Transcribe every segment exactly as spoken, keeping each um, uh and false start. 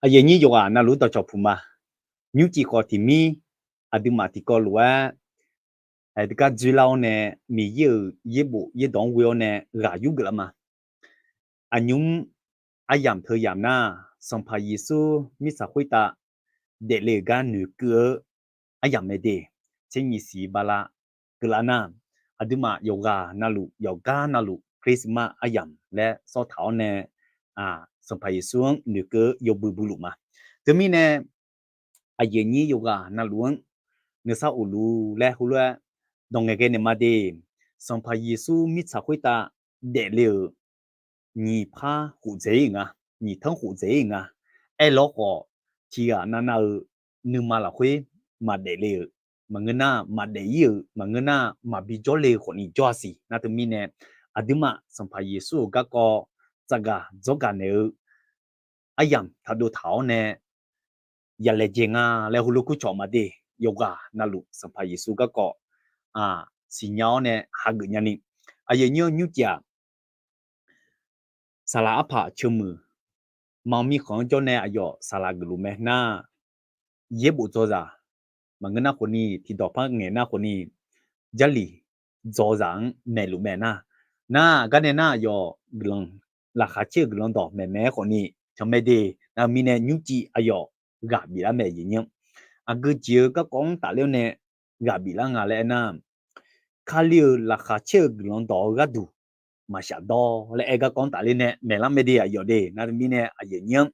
Aqyuif aqnyir yawqghaq navluf-anr dawqcawq puq ma. Nymrcif khawf tiq mir, aqduimaf tiqkawv lof-aer, aqduigar dzoerlar-awr nae, Miqyaer-euq yaerbof yaerdawq-anr ghoe-awr nae ghaq yurgeuf lar ma. Aqnymr aryamq teu yamq nar, Sanqpaq Yeqsur mirtsaq khoertav daefle-euq gar noeqkeuv-eu aryamq mae de. Tser nyiq siq bala keuvlar nar, aqduimaf yawqghaq navluf yawqgar navluf Christmas aryamq laer sawr taq-awr nae, Sanqpaq Yeqsur-anr noeqkeuv-eu yawbui bu luf ma. Teumirnae, aqyuif aqnyir yawqghaq navluf-anr nuisar of luf laer heulof-aer dawq ngaeqghae naeq ma de. Sanqpaq Yeqsur mirtsaq khoertav daefle-euq nyiq par khof dzaeq-ir nga, nyiq tanr khof dzaeq-ir nga. Aerlawr khawf, tiqghaq navnav-eu nuima lafkhoer maqdaef le-euq maqngeur nar, maqdaef-ir-euq maqngeur nar, maqbi jawrle-eu khawfni jawr-a siq. Nar teumirnae, aqduimaf Sanqpaq Yeqsur-euq garkawv tsafgaq dzawrgaq naeq-eu aryamq taqdov taq-awr nae yalaejae nga laer heulof kurcawq ma de. Yawqghaq navluf Sanqpaq Yeqsur garkawv siqnya-awr nae hageuf nyani, aqyuif aqnyir-anr nymrcif-aq, saqlaq arpaq ceuq muiq, ma mirkhanq-anr jawr nae aqyawf saqlaq geufluf mae nar, yaerbof dzawzaq maqngeur nar khawfni, tiqdawq par ngaeq nar khawfni, Jarlif dzawzaq-anr maeqluf mae nar, nar garnae nar aqyawf guiqlanq, laqkhaq caer-eu guiqlanq dawq maeqmaeq-aer khawfni canmae de. Nar mirnae nymrcif aqyawf ghaq biflar mae, aqyuif aqnyir-anr. Aqgeu jeq-eu garkawv-anr tafler-awr nae ghaq biflar nga laer aernar, Kali-euq laqkhaq caer-eu guiqlanq dawq-eu gharduq maqshaf dawr laer aer garkawv-anr tafler nae maeqlar mae de, aqyawf de. Nar mirnae aqyuif aqnyir-anr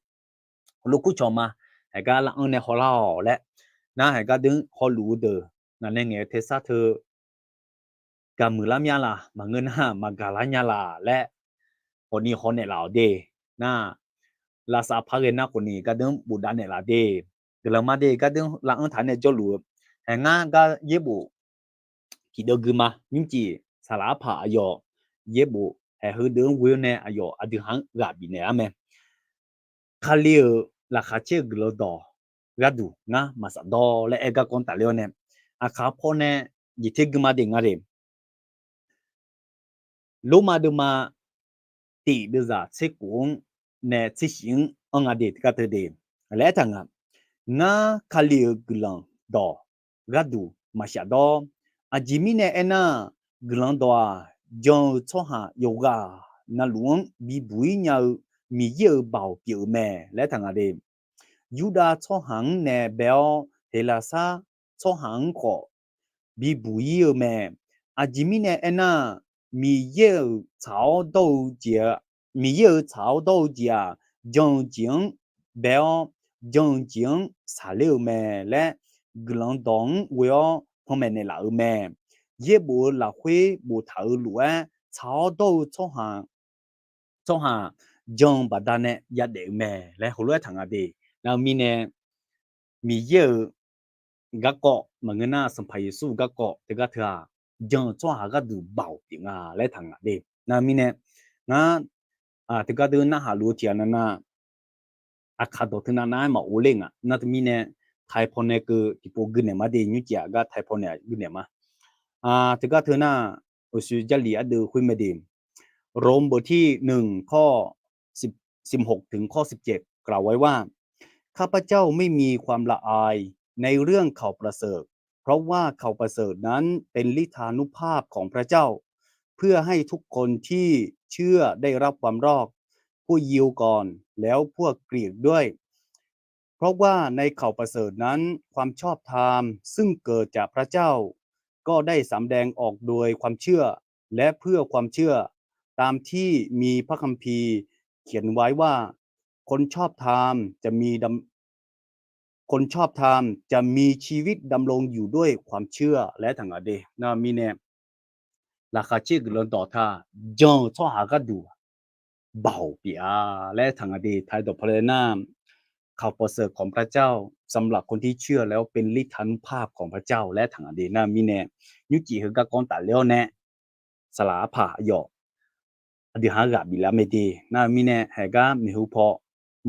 heulof kurcawq ma. Haeqgar lar-anr nae hawlar-awq laer, nar haeqgar deuq-anr hawluf-eu deuq, ngaq nae ngaeq-eu tersar teu gaqmuiq lar mya laq, maqngeur nar maqgaq lar nya laq laer khawfni hawnaeq laf-awq de. Nar lavsav par ghae nar khawfni gardeuv-anr bofdav naeqlaf de. Guiqlanq ma de, gardeuv lar-anr taq nae jawrluf-eu. Haeq ngar gar yaerbof tiqdeuv gui ma. Nymrcif saqlaq arpaq aqyawf yaerbof haeq heudeuv-anr ghoe-awr nae aqyawf aqdui ha-anr ghaq bifnaeq-ar mae. Kali-euq laqkhaq caer-eu guiqlanq dawq gharduq ngar maqshaf dawr laer aer garkawv-anr tafler-awr nae, aqkaq paw nae jeq ter gui ma de nga de. Lormav deuvma tiq deuvzaq tser khof-anr nae tser shif-anr anr nga de, teugar teu de laer aertaq nga. Ngar Kali-euq guiqlanq dawq gharduq maqshaf dawr. Aqjeq mirnae aernar, guiqlanq dawq-aq, jan-eu tsawrhaq yawqghaq navluf-anr bibuq-ir nya-eu Miqyaer-euq baoq pyeuf-eu mae laer aertaq nga de. Yurdav tsawrhaq-anr nae bae-awr, Heqlaqsar tsawrhaq-anr khawf bibuq-ir-eu mae. Aqjeq mirnae aernar, Miqyaer-euq tsaq-awr dawr-eu jeq-a, Miqyaer-euq tsaq-awr dawr-eu jeq-aq, jan-eu jeq-anr bae-awr, jan-eu jeq-anr saqler-eu mae laer, guiqlanq dawq-anr ghoe-awr panmaeq naeqlaf-eu mae. Yaerbof-eu lafkhoer boftaq-eu lof-aer, tsaq-awr dawr-eu tsawrhaq tsawrhaq jan-eu baqdanae yadaef-eu mae laer heulof-aer taq nga de. Nar-eu mirnae, Miqyaer-euq garkawv maqngeur nar, Sanqpaq Yeqsur-euq garkawv teugar teu-aq, jan-eu tsawrhaq gharduq baoq pyeuf nga laer taq nga de. Nar-eu mirnae, ngar teugar deuq narhaq luf-eu tiqghaq navnav, aqkaq dawq teu navnav-aer maqghov ler nga. Nar teumirnae, taipaw nae keuv tiqpov gui naeq ma de, nymrcif-aq gar taipaw nae gui naeq ma. Teugar teu nar, uqshoe Jarlif ardeuv khoer mae de.โรมบทที่หนึ่ง ข้อสิบหกถึงข้อสิบเจ็ด กล่าวไว้ว่า ข้าพเจ้าไม่มีความละอายในเรื่องข่าวประเสริฐ เพราะว่าข่าวประเสริฐนั้นเป็นฤทธานุภาพของพระเจ้า เพื่อให้ทุกคนที่เชื่อได้รับความรอด พวกยิวก่อน แล้วพวกกรีกด้วย เพราะว่าในข่าวประเสริฐนั้น ความชอบธรรมซึ่งเกิดจากพระเจ้า ก็ได้สำแดงออกโดยความเชื่อ และเพื่อความเชื่อ ตามที่มีพระคัมภีร์เขียนไว้ว่า คนชอบธรรมจะมีดำ คนชอบธรรมจะมีชีวิตดำรงอยู่ด้วยความเชื่อ laer taq nga de. Nar-eu mirnae, laqkhaq caer-eu guiqlanq dawq taq jan-eu tsawrhaq gharduq baoq pyeuf-a laer taq nga de. Taq dawq pawlae nar, ข่าวประเสริฐของพระเจ้า สำหรับคนที่เชื่อแล้วเป็นฤทธานุภาพของพระเจ้า laer taq nga de. Nar-eu mirnae, nymrcif heugar kawv tafler-awr nae, saqlaq arpaq aqyawf aqdui ha-anr ghaq biflar mae de. Nar-eu mirnae, haeqgar maeqhu paw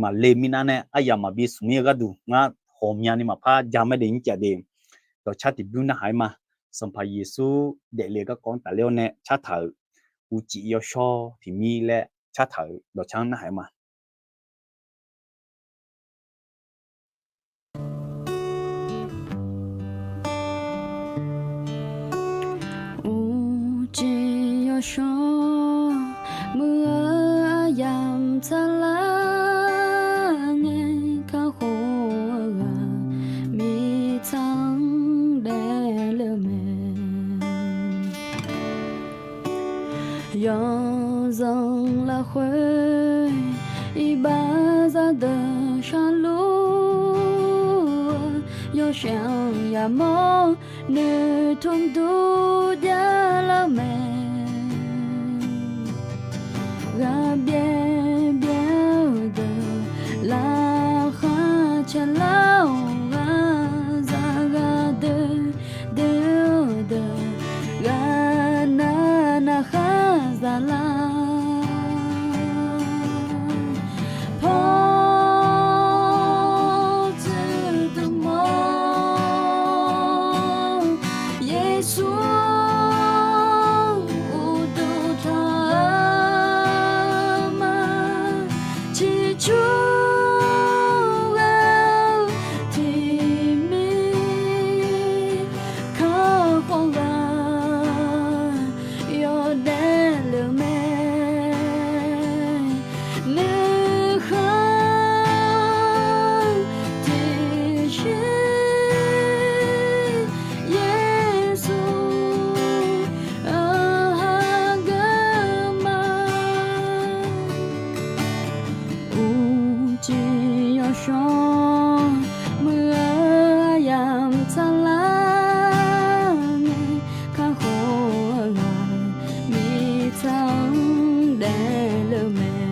maqle minav nae aryamq maqbi smq-ir-eu gharduq ngar ghawqmyani maqpar ja ma de, nymrcif de. Dawqcar tiqbymr narhaq-aer ma. Sanqpaq Yeqsur daefle-eu garkawv-anr tafler-awr nae cartaq-euq uqcif yawshawr tiqmir laer cartaq-euq dawqcar-anr narhaq-aer ma. Shawr muiq-eu aryamq tsaqlar ngae, kakhof-eu ghaq mirtsaq-anr daefle-eu mae. Yawzanq lafkhoer iqbax zaqdeuq sharluf-eu, yawshaef-anr yamawr noeqtmq dur javlar-eu mae. Ghaqbyaev byaev-eu deuq laqkhaq caelar-awq, ghaqzaq ghaqdoer doer-eu deuq ghaqnav navkhar zaqlar. Pawr tsuif dmq-awr, Yeqsur uqduq tanqma, ciqcur ghae-eu tiqmir kakhof ghaq yawdaef le-eu mae. Nuikhanr tiqshiq Yeqsur hageuf ma. Uqcif yawshawr muiq-eu aryamq tsaqlar ngae, kakhof-eu ghaq mirtsaq-anr daefle-eu mae.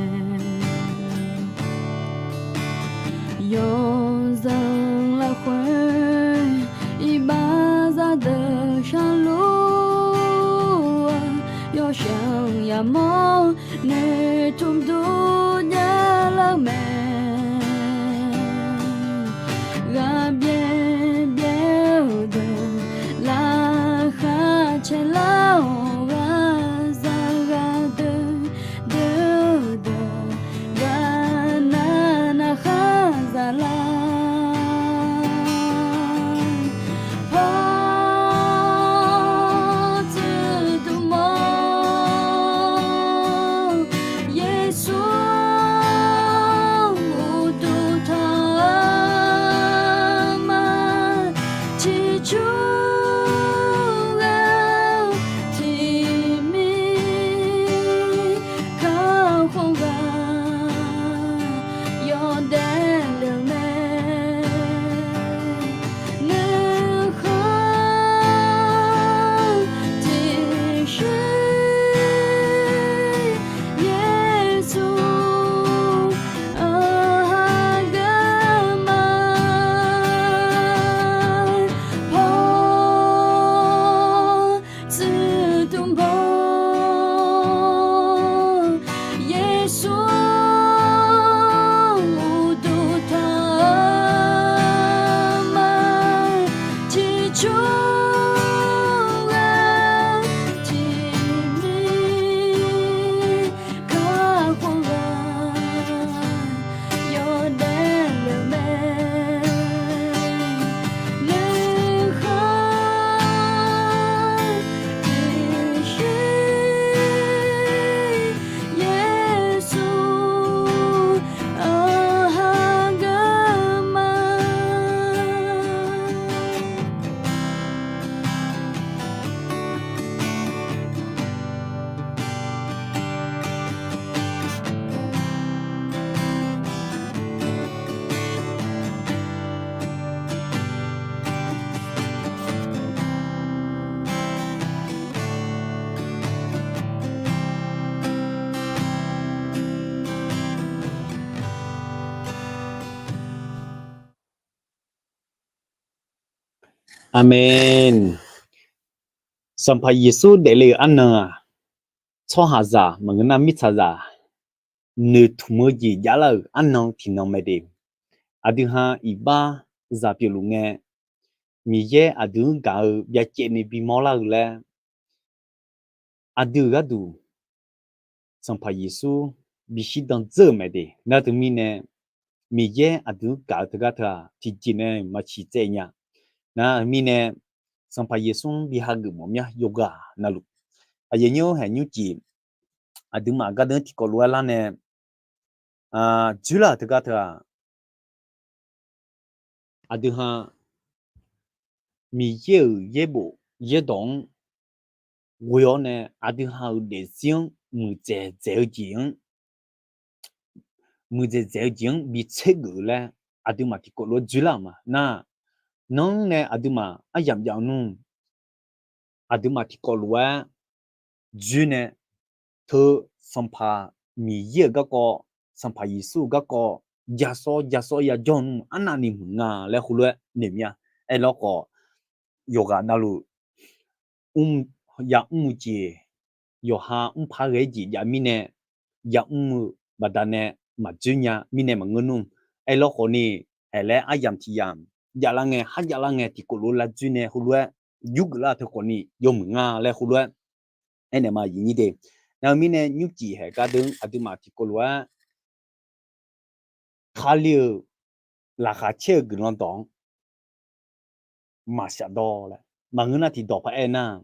Yawzanq lafkhoer iqbax zaqdeuq sharluf-eu, yawshaef-anr yamawr noeqtmq dur javlar-eu mae. Ghaqbyaev byaev-eu deuq laqkhaq caelar-awq, ghaqzaq ghaqdoer doer-eu deuq ghaqnav navkhar zaqlar. Pawr tsuif dmq-awr, Yeqsur uqduq tanqma, ciqcur ghae-eu tiqmir kakhof ghaq yawdaef le-eu mae. Nuikhanr tiqshiq Yeqsur hageuf ma. Pawr tsuif dmq-awr, Yeqsur uqduq tanqma, ciqcur ghae-eu tiqmir kakhof ghaq yawdaef le-eu mae. Nuikhanr tiqshiq Yeqsur hageuf ma. Aqmeq. Sanqpaq Yeqsur daefle-euq arnan-aq, tsawrhaqzaq maqngeur nar mirtsaqzaq noeqtmq-eu jeq javlar-euq arnan tiqnan mae de. Aqdui ha iqbax zaq pyeufluf ngae, Miqyaer aqdui-anr gaq-eu byacaevni bimawr lar-eu laer, aqdui-euq gharduq Sanqpaq Yeqsur bishir dan dzeur-euq mae de. Nar teumirnae Miqyaer aqdui-anr gaq-eu teugar teu-aq tiqjeq nae maqsiq tsaev nya. Nar mirnae Sanqpaq Yeqsur-anr bi hageuf mawf myanr yawqghaq navluf Aqyuif nyir-or, haeq nymrcif aqduimaf gardeuv tiqkawv lof-aer lar nae dzoerlar-euq teugar teu-aq, aqdui ha Miqyaer-euq yaerbof yaerdawq-anr ghoe-awr nae aqdui ha-euq daefzir-anr muiqdzaeq dzaeq-eu jeq-anr muiqdzaeq dzaeq-eu jeq-anr bi tsergeuf laer aqduimaf tiqkawv lof-aer dzoerlar-euq ma. Nar, nanr nae aqduimaf aryamq jav-eu nmr, aqduimaf tiqkawv lof-aer dzoer nae teu Sanqpaq Miqyaer-euq garkawv, Sanqpaq Yeqsur-euq garkawv jasawr jasawr yajawr nmr arnavni muiq nga laer heulof-aer noeq mir-a. Aerlawr khawf, yawqghaq navluf yamr-eu jeq, yawqha mrpar ghae-aer jeq jav mirnae, yamr-eu baqdanae maqdzoer nya mirnae maqngeur nmr. Aerlawr khawfni, haeq laer aryamq tiq yamq javlar ngae, har javlar ngae tiqkawv lof-aer lar dzoer nae heulof-aer yurgeuf lar-eu teu khawfni yawmuiq nga laer heulof-aer aernaeq ma, aqyuif nyir de. Nar-eu mirnae nymrcif haeq gardeuv aqduimaf tiqkawv lof-aer Kali-euq laqkhaq caer-eu guiqlanq dawq-anr maqshafdawr laer maqngeur nar tiqdawq paq-aer nar,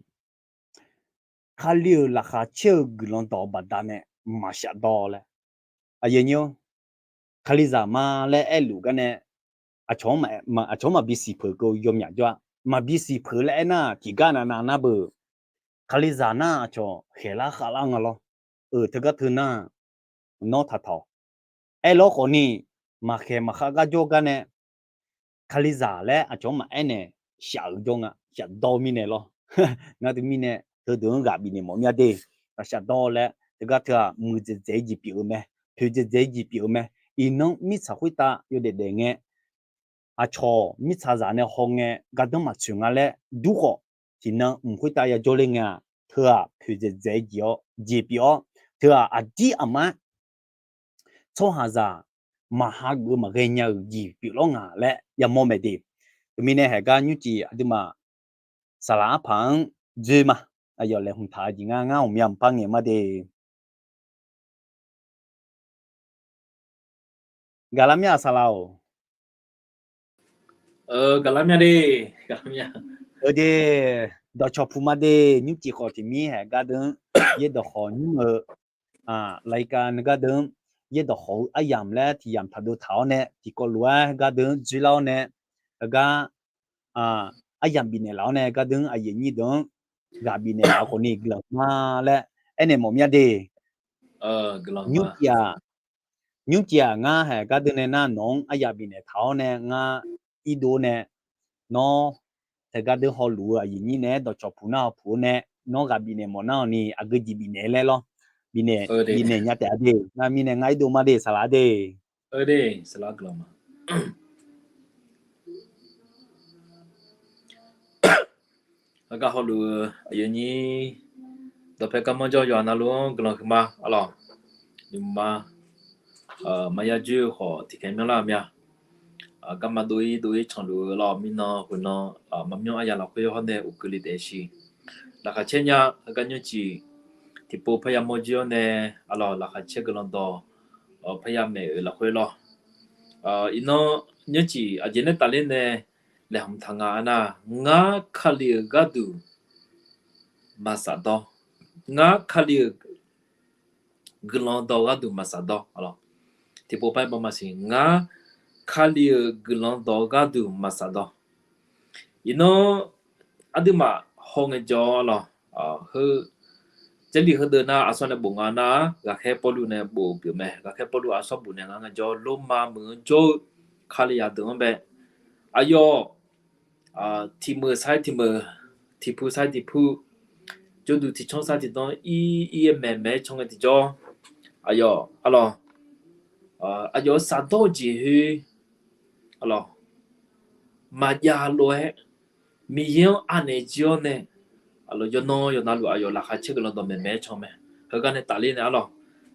Kali-euq laqkhaq caer-eu guiqlanq dawq-eu baqdanae maqshafdawr laer. Aqyuif nyir-or, Kalizaq ma laer aerluf gar nae aqcawq-anr maqbi siqpeuq keuv-eu yawmyaq jawr-a. Maqbi siqpeuq laer aernar tiqgar navnav nar beu, Kalizaq nar aqcawq khaeqlar khavlar nga lawr. Euq teugar teu nar, nawr taqtaq-awq. Aerlawr khawfni, maqkhaeq maqkhav gar jawr gar nae Kalizaq laer aqcawq-anr maqaer naeq shaf-eu jawr nga, shafdawr mirnae lawr. Ngar teumirnae heudeuq-anr ghaq bifnaeq mawf mir-a de. Shafdawr laer teugar teu-aq, muiqdzaeq dzaeq-eu jeq pyeuf-eu mae, poeqdzaeq dzaeq-eu jeq pyeuf-eu mae. Iqnan mirtsaq khoertav yawdaef daef ngae, aqcawq mirtsaqzaq nae haw ngae gardanr maqtsoeq nga laer dur khawf, tiqnan mq khoertav yajawr ler ngae-aq, teu-aq poeqdzaeq dzaeq-eu jeq-awr jeq pyeuf-awr, teu-aq aqdir aqmar tsawrhaqzaq maqha geuf-eu maqghae nya-euq jeq pyeuflar nga laer yamawr mae de. Teumirnae haeq gar nymrcif aqduimaf saqlaq arpaq-anr dzoer ma. Aqyawf laeqhmq taq-eu jeq ngar ngar ghawqmya mqpar ngaeq ma de. Gaqlar mya saqlaq-or. Gaqlar mya de. Gaqlar mya. Eudeuq dawqcawq puq ma de. Nymrcif khawf tiqmir haeq gardeuv-anr yaerdawq khawf nymr-eu laqika nae gardeuv-anr yaerdawq khawf-eu aryamq laer tiq yamq taqdov taq-awr nae tiqkawv lof-aer gardeuv-anr dzoerlar-awr nae, heugar aryamq bifnaeq laf-awr nae gardeuv-anr aqyuif aqnyir deuq-anr ghaq bifnaeq laf-eu khawfni guiqlanq ma laer aernaeq mawf mya de. Nymrcif-aq, nymrcif-aq ngar haeq gardeuv nae nar nawq-anr aryamq bifnaeq taq-awr nae ngar irdov nae, nawr taeq gardeuv hawluf-eu aqyuif aqnyir nae-aer dawqcawq puq nar hawpuq-awr nae nawr ghaq bifnaeq mawf nar-awq ni aqgeu jeq bifnaeq laer lawr. Bifnaeq, bifnaeq nya taef-a de. Ngar mirnae ngar irdov ma de saqlaq de. Saqlaq guiqlanq ma. Aqgar hawluf-eu aqyuif aqnyir dawqpae garmanr jawr yawqha navluf-anr guiqlanq huiqma arlawq. Nymqma maqya joer-eu khawf tiqkhaeq myanrlar-eu mya. Garma dov-ir dov-ir canluf-eu lawr, mirnan khoernan maqmyanr aryamq lafkhoer hawr nae uqkeuv le taef-aer shi. Laqkhaq caer nya heugar nymrcif tiqpov parya mawrjir-awr nae arlawq, laqkhaq caer guiqlanq dawq parya maeq-euq lafkhoer lawr. Iqnan nymrcif aqjeq nae tafler nae laeqhmq taq nga arnar, ngar Kali-euq gharduq maqsaf dawr. Ngar Kali-euq guiqlanq dawq gharduq maqsaf dawr. Tiqpov par-aer bawma siq, ngar Kali-euq guiqlanq dawq gharduq maqsaf dawr. Iqnan aqduimaf haw ngaejawr lawq, heu Jarlif heudeuq nar aqsur nae bof nga nar, ghaqkhaer Pawrluv nae bof pyeuf mae. Ghaqkhaer Pawrluv aqsur bof naeq nga ngaejawr, Lormav meuq-anr jawr-eu Kalizaq deuq-anr bae, aqyawf tiq meuq sar-aer tiq meuq, tiq pu sar-aer tiq pu, jawrduq tiq canr sar-aer tiq canr, ir ir-aer maeq maeq-aer can ngae tiqjawr, aqyawf arlawq, aqyawf-euq safdawr-eu jeq khoer arlawq, maqjav lof-aer Miqyaer-anr anaeq jir-awr nae, arlawq, yawqnan yawqnavluf aqyawf laqkhaq caer guiqlanq dawqmaeq maeq-aer can mae. Heugar nae tafler nae arlawq,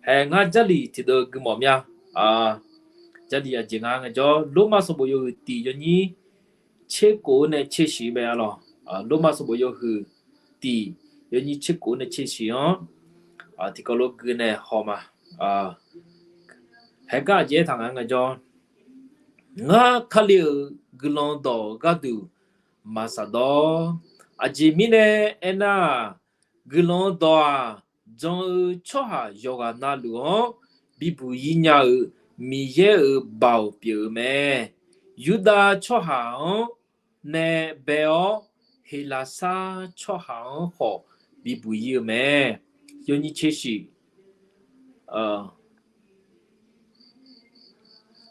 haeq ngar Jarlif tiqdeuv gui mawf mya. Jarlif aqjeq nga ngaejawr, Lormav sanqbof yawhuiq tiq yawnyir tserkof-eu nae tsershiq mae arlawq. Lormav sanqbof yawhuiq tiq yawnyir tserkof-eu nae tsershiq-anr tiqkawv lof gui nae haw ma. Haeq gar aqjeq aertaq nga ngaejawr, ngar Kali-euq guiqlanq dawq gharduq maqsaf dawr. Aqjeq mirnae aernar-aq, Guiqlanq dawq-aq, jan-eu tsawrhaq yawqghaq navluf-anr bibuq yir nya-eu Miqyaer-euq baoq pyeuf-eu mae. Yurdav tsawrhaq-anr nae bae-awr, Heqlaqsar tsawrhaq-anr khawf bibuq yir-eu mae. Yawnyir tser shif.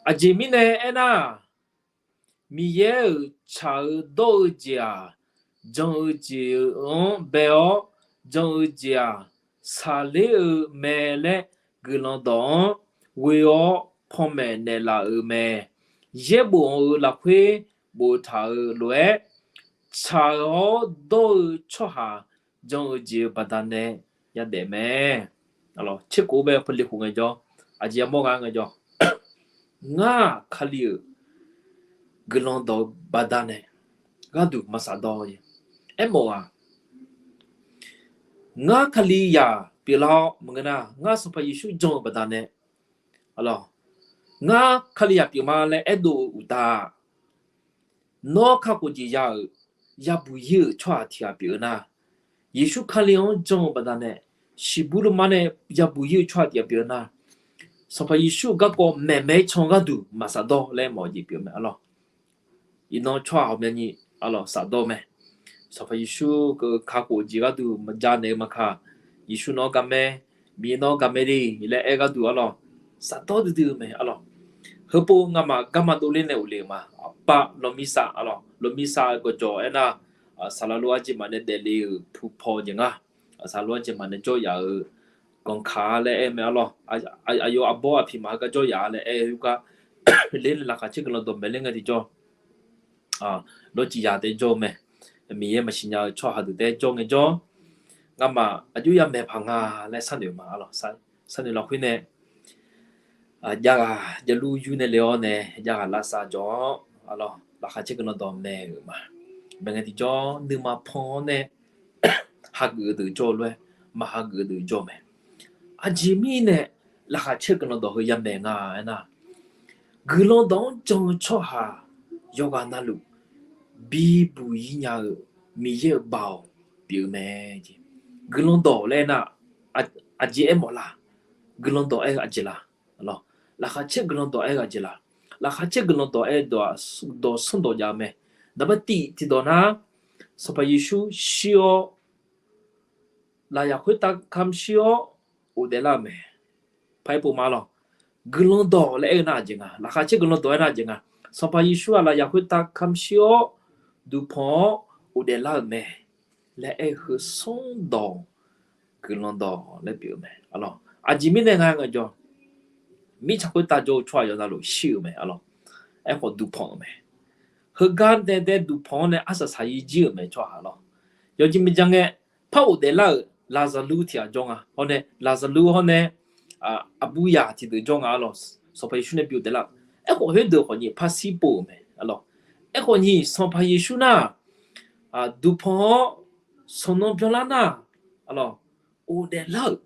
Aqjeq mirnae aernar, Miqyaer-euq tsaq-eu dawr-eu jeq-aq, jan-eu jeq-anr bae-awr, jan-eu jeq-aq, saqler-eu mae laer guiqlanq dawq-anr ghoe-awr panmaeq naeqlaf-euq mae. Yaerbof-euq lafkhoer boftaq-euq lof-aer, tsaq-awr dawr-eu tsawrhaq jan-eu jeq-eu baqdanae yadaef mae. Tserkhof-eu bae pawle khof ngaejawr, aqjeq yamawr nga ngaejawr, ngar-aq Kali-euq guiqlanq dawq-eu baqdanae gharduq maqsaf dawr-a. Aermawf-aq, ngar Kalizaq pyeuflar-awr maqngeur nar, ngar Sanqpaq Yeqsur jan-eu baqdanae, ngar Kalizaq pyeufma laer aerdov-eu uqtaf, nawr kakhof jeq ya-euq, yabuq ir-euq tsawrhaq tiq ghaq pyeuf-eu nar, Yeqsur Kali-anr jan-eu baqdanae, siqbur lmar nae yabuq ir-eu tsawrhaq tiq ghaq pyeuf-eu nar, Sanqpaq Yeqsur-euq garkawv maeqmaeq-aer can gharduq maqsaf dawr laer mawf-eu jeq pyeuf mae arlawr. Iqnan tsawrhaq ghawqmyani arlawr saf dawr-eu mae. Sanqpaq Yeqsur-euq kakhof jeq gharduq maqja naeq-eu maqkaq, Yeqsur nawr garmae, Miqyaer nawr garmae le laer aer gharduq arlawr, saf dawr duidui-eu mae arlawr. Heupov ngamaf garma dovler nae ghofle-euq ma. Aqpav lawqmisav arlawr, lawqmisav gawqjawq aernar, saqlaqlo arjeq maf nae daefle-euq pupaw jeq nga. Saqlaqlo arjeq maf nae jawryaf-euq ganqkaq laer aer mae arlawr. Aqyawf arbawr aqpiq maf heugar jawryaf laer aer-eu gar ler nae laqkhaq caer guiqlanq dawq maeq ler ngae tiqjawr, lawr ciqyaq taef jawr-eu mae. Miqyaer maqsiq nya-eu tsawrhaq deuq taef jawr ngaejawr, ngamaf aqjox yamaeq paq nga laer sharnoeq ma arlawr. Sharnoeq lafkhoer nae, jav ghaq javlur yur nae le-awr nae, jav ghaq lavsav jawr-awr arlawr, laqkhaq caer guiqlanq dawq maeq-euq ma. Maeq ngae tiqjawr nuima pan-awr nae hageuf-eu deuq jawr-eu lof-aer, maq hageuf-eu deuq jawr-eu mae. Aqjeq mirnae laqkhaq caer guiqlanq dawq heu yamaeq nga aernar, guiqlanq dawq-anr jan-eu tsawrhaq yawqghaq navluf bibuq ir nya-eu Miqyaer-euq baoq pyeuf-eu mae. Guiqlanq dawq laer aernar, aqjeq aermawf la? Guiqlanq dawq aer-eu aqjeq la? Laqkhaq caer guiqlanq dawq aer-eu aqjeq la? Laqkhaq caer guiqlanq dawq aer-eu dawq sanrdawq jav-eu mae. Naqba tif tiqdawq nar, Sanqpaq Yeqsur shir-awr, lafyaq khoertav kamq shir-awr ghofdaef lar-euq mae. Paq-aer pov ma lawq. Guiqlanq dawq laer aer-eu nar aqjeq nga. Laqkhaq caer guiqlanq dawq aer nar aqjeq nga. Sanqpaq Yeqsur-aq lafyaq khoertav kamq shir-awr, duqpanq-awr ghofdaef lar-euq mae laer aer-eu heu sanrdawq guiqlanq dawq laer pyeuf-eu mae. Aqjeq mirnae nga ngaejawr, mirtsaq khoertav jawr-eu tsawrhaq yawqha navluf shir-euq mae arlawr. Aerkhawf duqpanq-euq mae. Heugar daev daev duqpanq-awr nae arsaq saq-ir jir-euq mae tsawrhaq lawr. Yawjeq miqjan ngae, par ghofdaef lar-euq Laqzaqlur tiq ghaq jawr nga. Hawr nae Laqzaqlur hawr nae, aqburyaq tiqdeuq jawr nga arlawr. Sanqpaq Yeqsur nae bi ghofdaef lar-euq. Aerkhawf khoerdeuq khawf nyiq par shir pov-euq mae arlawr. Aerkhawf nyiq Sanqpaq Yeqsur nar, duqpanq-awr sanqnan byanlar nar arlawr, ghofdaef lar-euq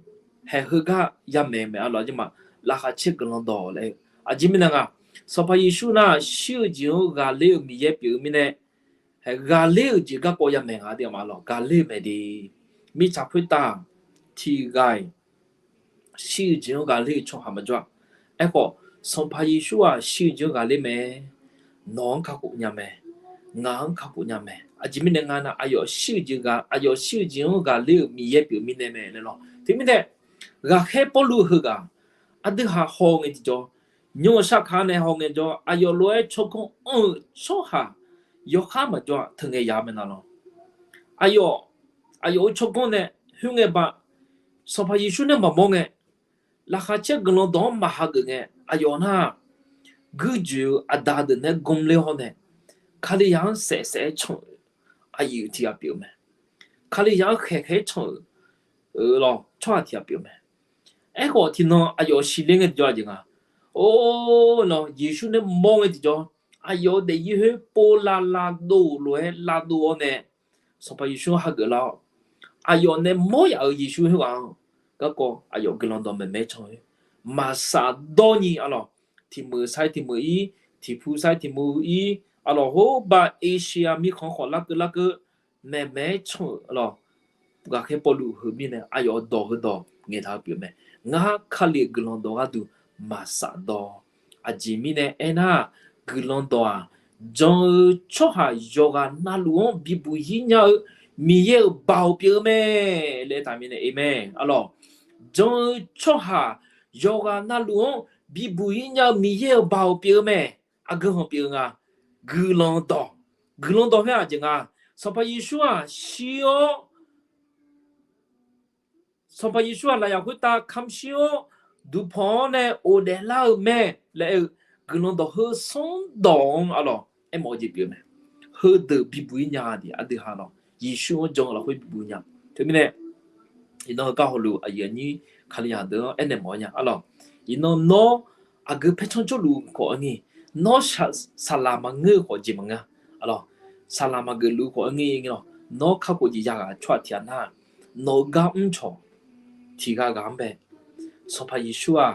haeq heugar yamaeq mae arlawr. Aqjeq ma, laqkhaq caer guiqlanq dawq laer-eu aqjeq mirnae nga. Sanqpaq Yeqsur nar shir-eu jeq-anr ghaqler-euq Miqyaer pyeuf-eu mirnae, haeq ghaqler-euq jeq garkawv yamaeq nga de ma lawq. Ghaqler-eu mae de. Mirtsaq khoertav tiq ghaq-iq shir-eu jeq-anr ghaqler-eu tsawrhaq maqjawr-a. Aerkhawf Sanqpaq Yeqsur-aq shir-eu jeq-anr ghaqler mae. Nawq-anr kakhof nya mae. Ngaq-anr kakhof nya mae. Aqjeq mirnae nga nar, aqyawf shir-eu jeq ghaq, aqyawf shir-eu jeq-anr ghaqler-euq Miqyaer pyeuf-eu mirnae mae laer lawr. Teumirnae, ghaqkhaer Pawrluv heughaq aqdui haq haw ngae tiqjawr, nymr-eu sharkaq nae haw ngaejawr, aqyawf lof-aer tsawrganr anr-eu tsawrhaq yawkhav maqjawr-a. Teungae yaq-eu mae na lawr. Aqyawf, aqyawf-euq tsawrganr nae khoerngae ba, Sanqpaq Yeqsur nae maqmawr ngae, laqkhaq caer guiqlanq dawq-anr maqhageuf ngae, aqyawf nar guirjoeq-eu aqda deuq nae gmr ler hawr nae, Kalizaq-anr saef saef-aer can-euq aqyuif tiq ghaq pyeuf-eu mae. Kalizaq-anr khaeq khaeq-aer can-euq lawr tsawrhaq tiq ghaq pyeuf-eu mae. Aerkhawf tiqnan aqyawf siqler ngae tiqjawr aqjeq nga. Or, lawr Yeqsur nae mawr ngae tiqjawr, aqyawf-euq daefzir khoer pov lavlav dov lof-aer lavdov-awr nae, Sanqpaq Yeqsur-anr hageuf lar-awr, aqyawf nae mawr yaf-euq Yeqsur khoerghaq-anr garkawv aqyawf guiqlanq dawq maeqmaeq-aer can-eu, maqsaf dawr nyi arlawq. Tiq meuq sar-ir tiq meuq ir, tiq pu sar-ir tiq meuq ir arlawq. Hawr ba Asia mirkhanq khawf larkeuv larkeuv maeqmaeq-aer can-euq arlawq. ghaqkhaer Pawrluv heu mirnae aqyawf dawq heudawq ngaeqtaq-eu pyeuf mae. Ngar Kali-euq guiqlanq dawq gharduq maqsaf dawr. Aqjeq mirnae aernar, guiqlanq dawq-aq, jan-eu tsawrhaq yawqghaq navluf-anr bibuq-ir nya-eu Miqyaer-euq baoq pyeuf-eu mae laer aertaq mirnae, aqmeq. Arlawq, jan-eu tsawrhaq yawqghaq navluf-anr bibuq-ir nya-eu Miqyaer-euq baoq pyeuf-eu mae. Aqgeu hanq pyeuf-eu nga, guiqlanq dawq. Guiqlanq dawq khoer-aq jeq nga, Sanqpaq Yeqsur-aq shir-awr, Sanqpaq Yeqsur-aq lafyaq khoertav kamq shir-awr, duqpanq-anr nae ghofdaef lar-eu mae laer aer-eu guiqlanq dawq heu sanrdawq-anr arlawq aermawf-eu jeq pyeuf-eu mae. Heudeuq bibuq-ir nya-a de, aqdui ha lawq, Yeqsur-anr jan-eu lafkhoer bibuq nya. Teumirnae, iqnan heu gar hawluf aqyuif aqnyir Kalizaq deuq-anr aernaeq mawf-aer nya arlawq. Iqnan nawr aqgeu paertsanr jawrluf khawf-eu ni, nawr saqlaq maqngeur-eu khawf jeq maqngeur-a. Arlawq, saqlaq maqgeuf luf khawf-eu ni, nawr kakhof jeq yaghaq tsawrhaq tiqghaq nar, nawq-eu gar mrcawq tiqghaq ghaq-anr bae, Sanqpaq Yeqsur-aq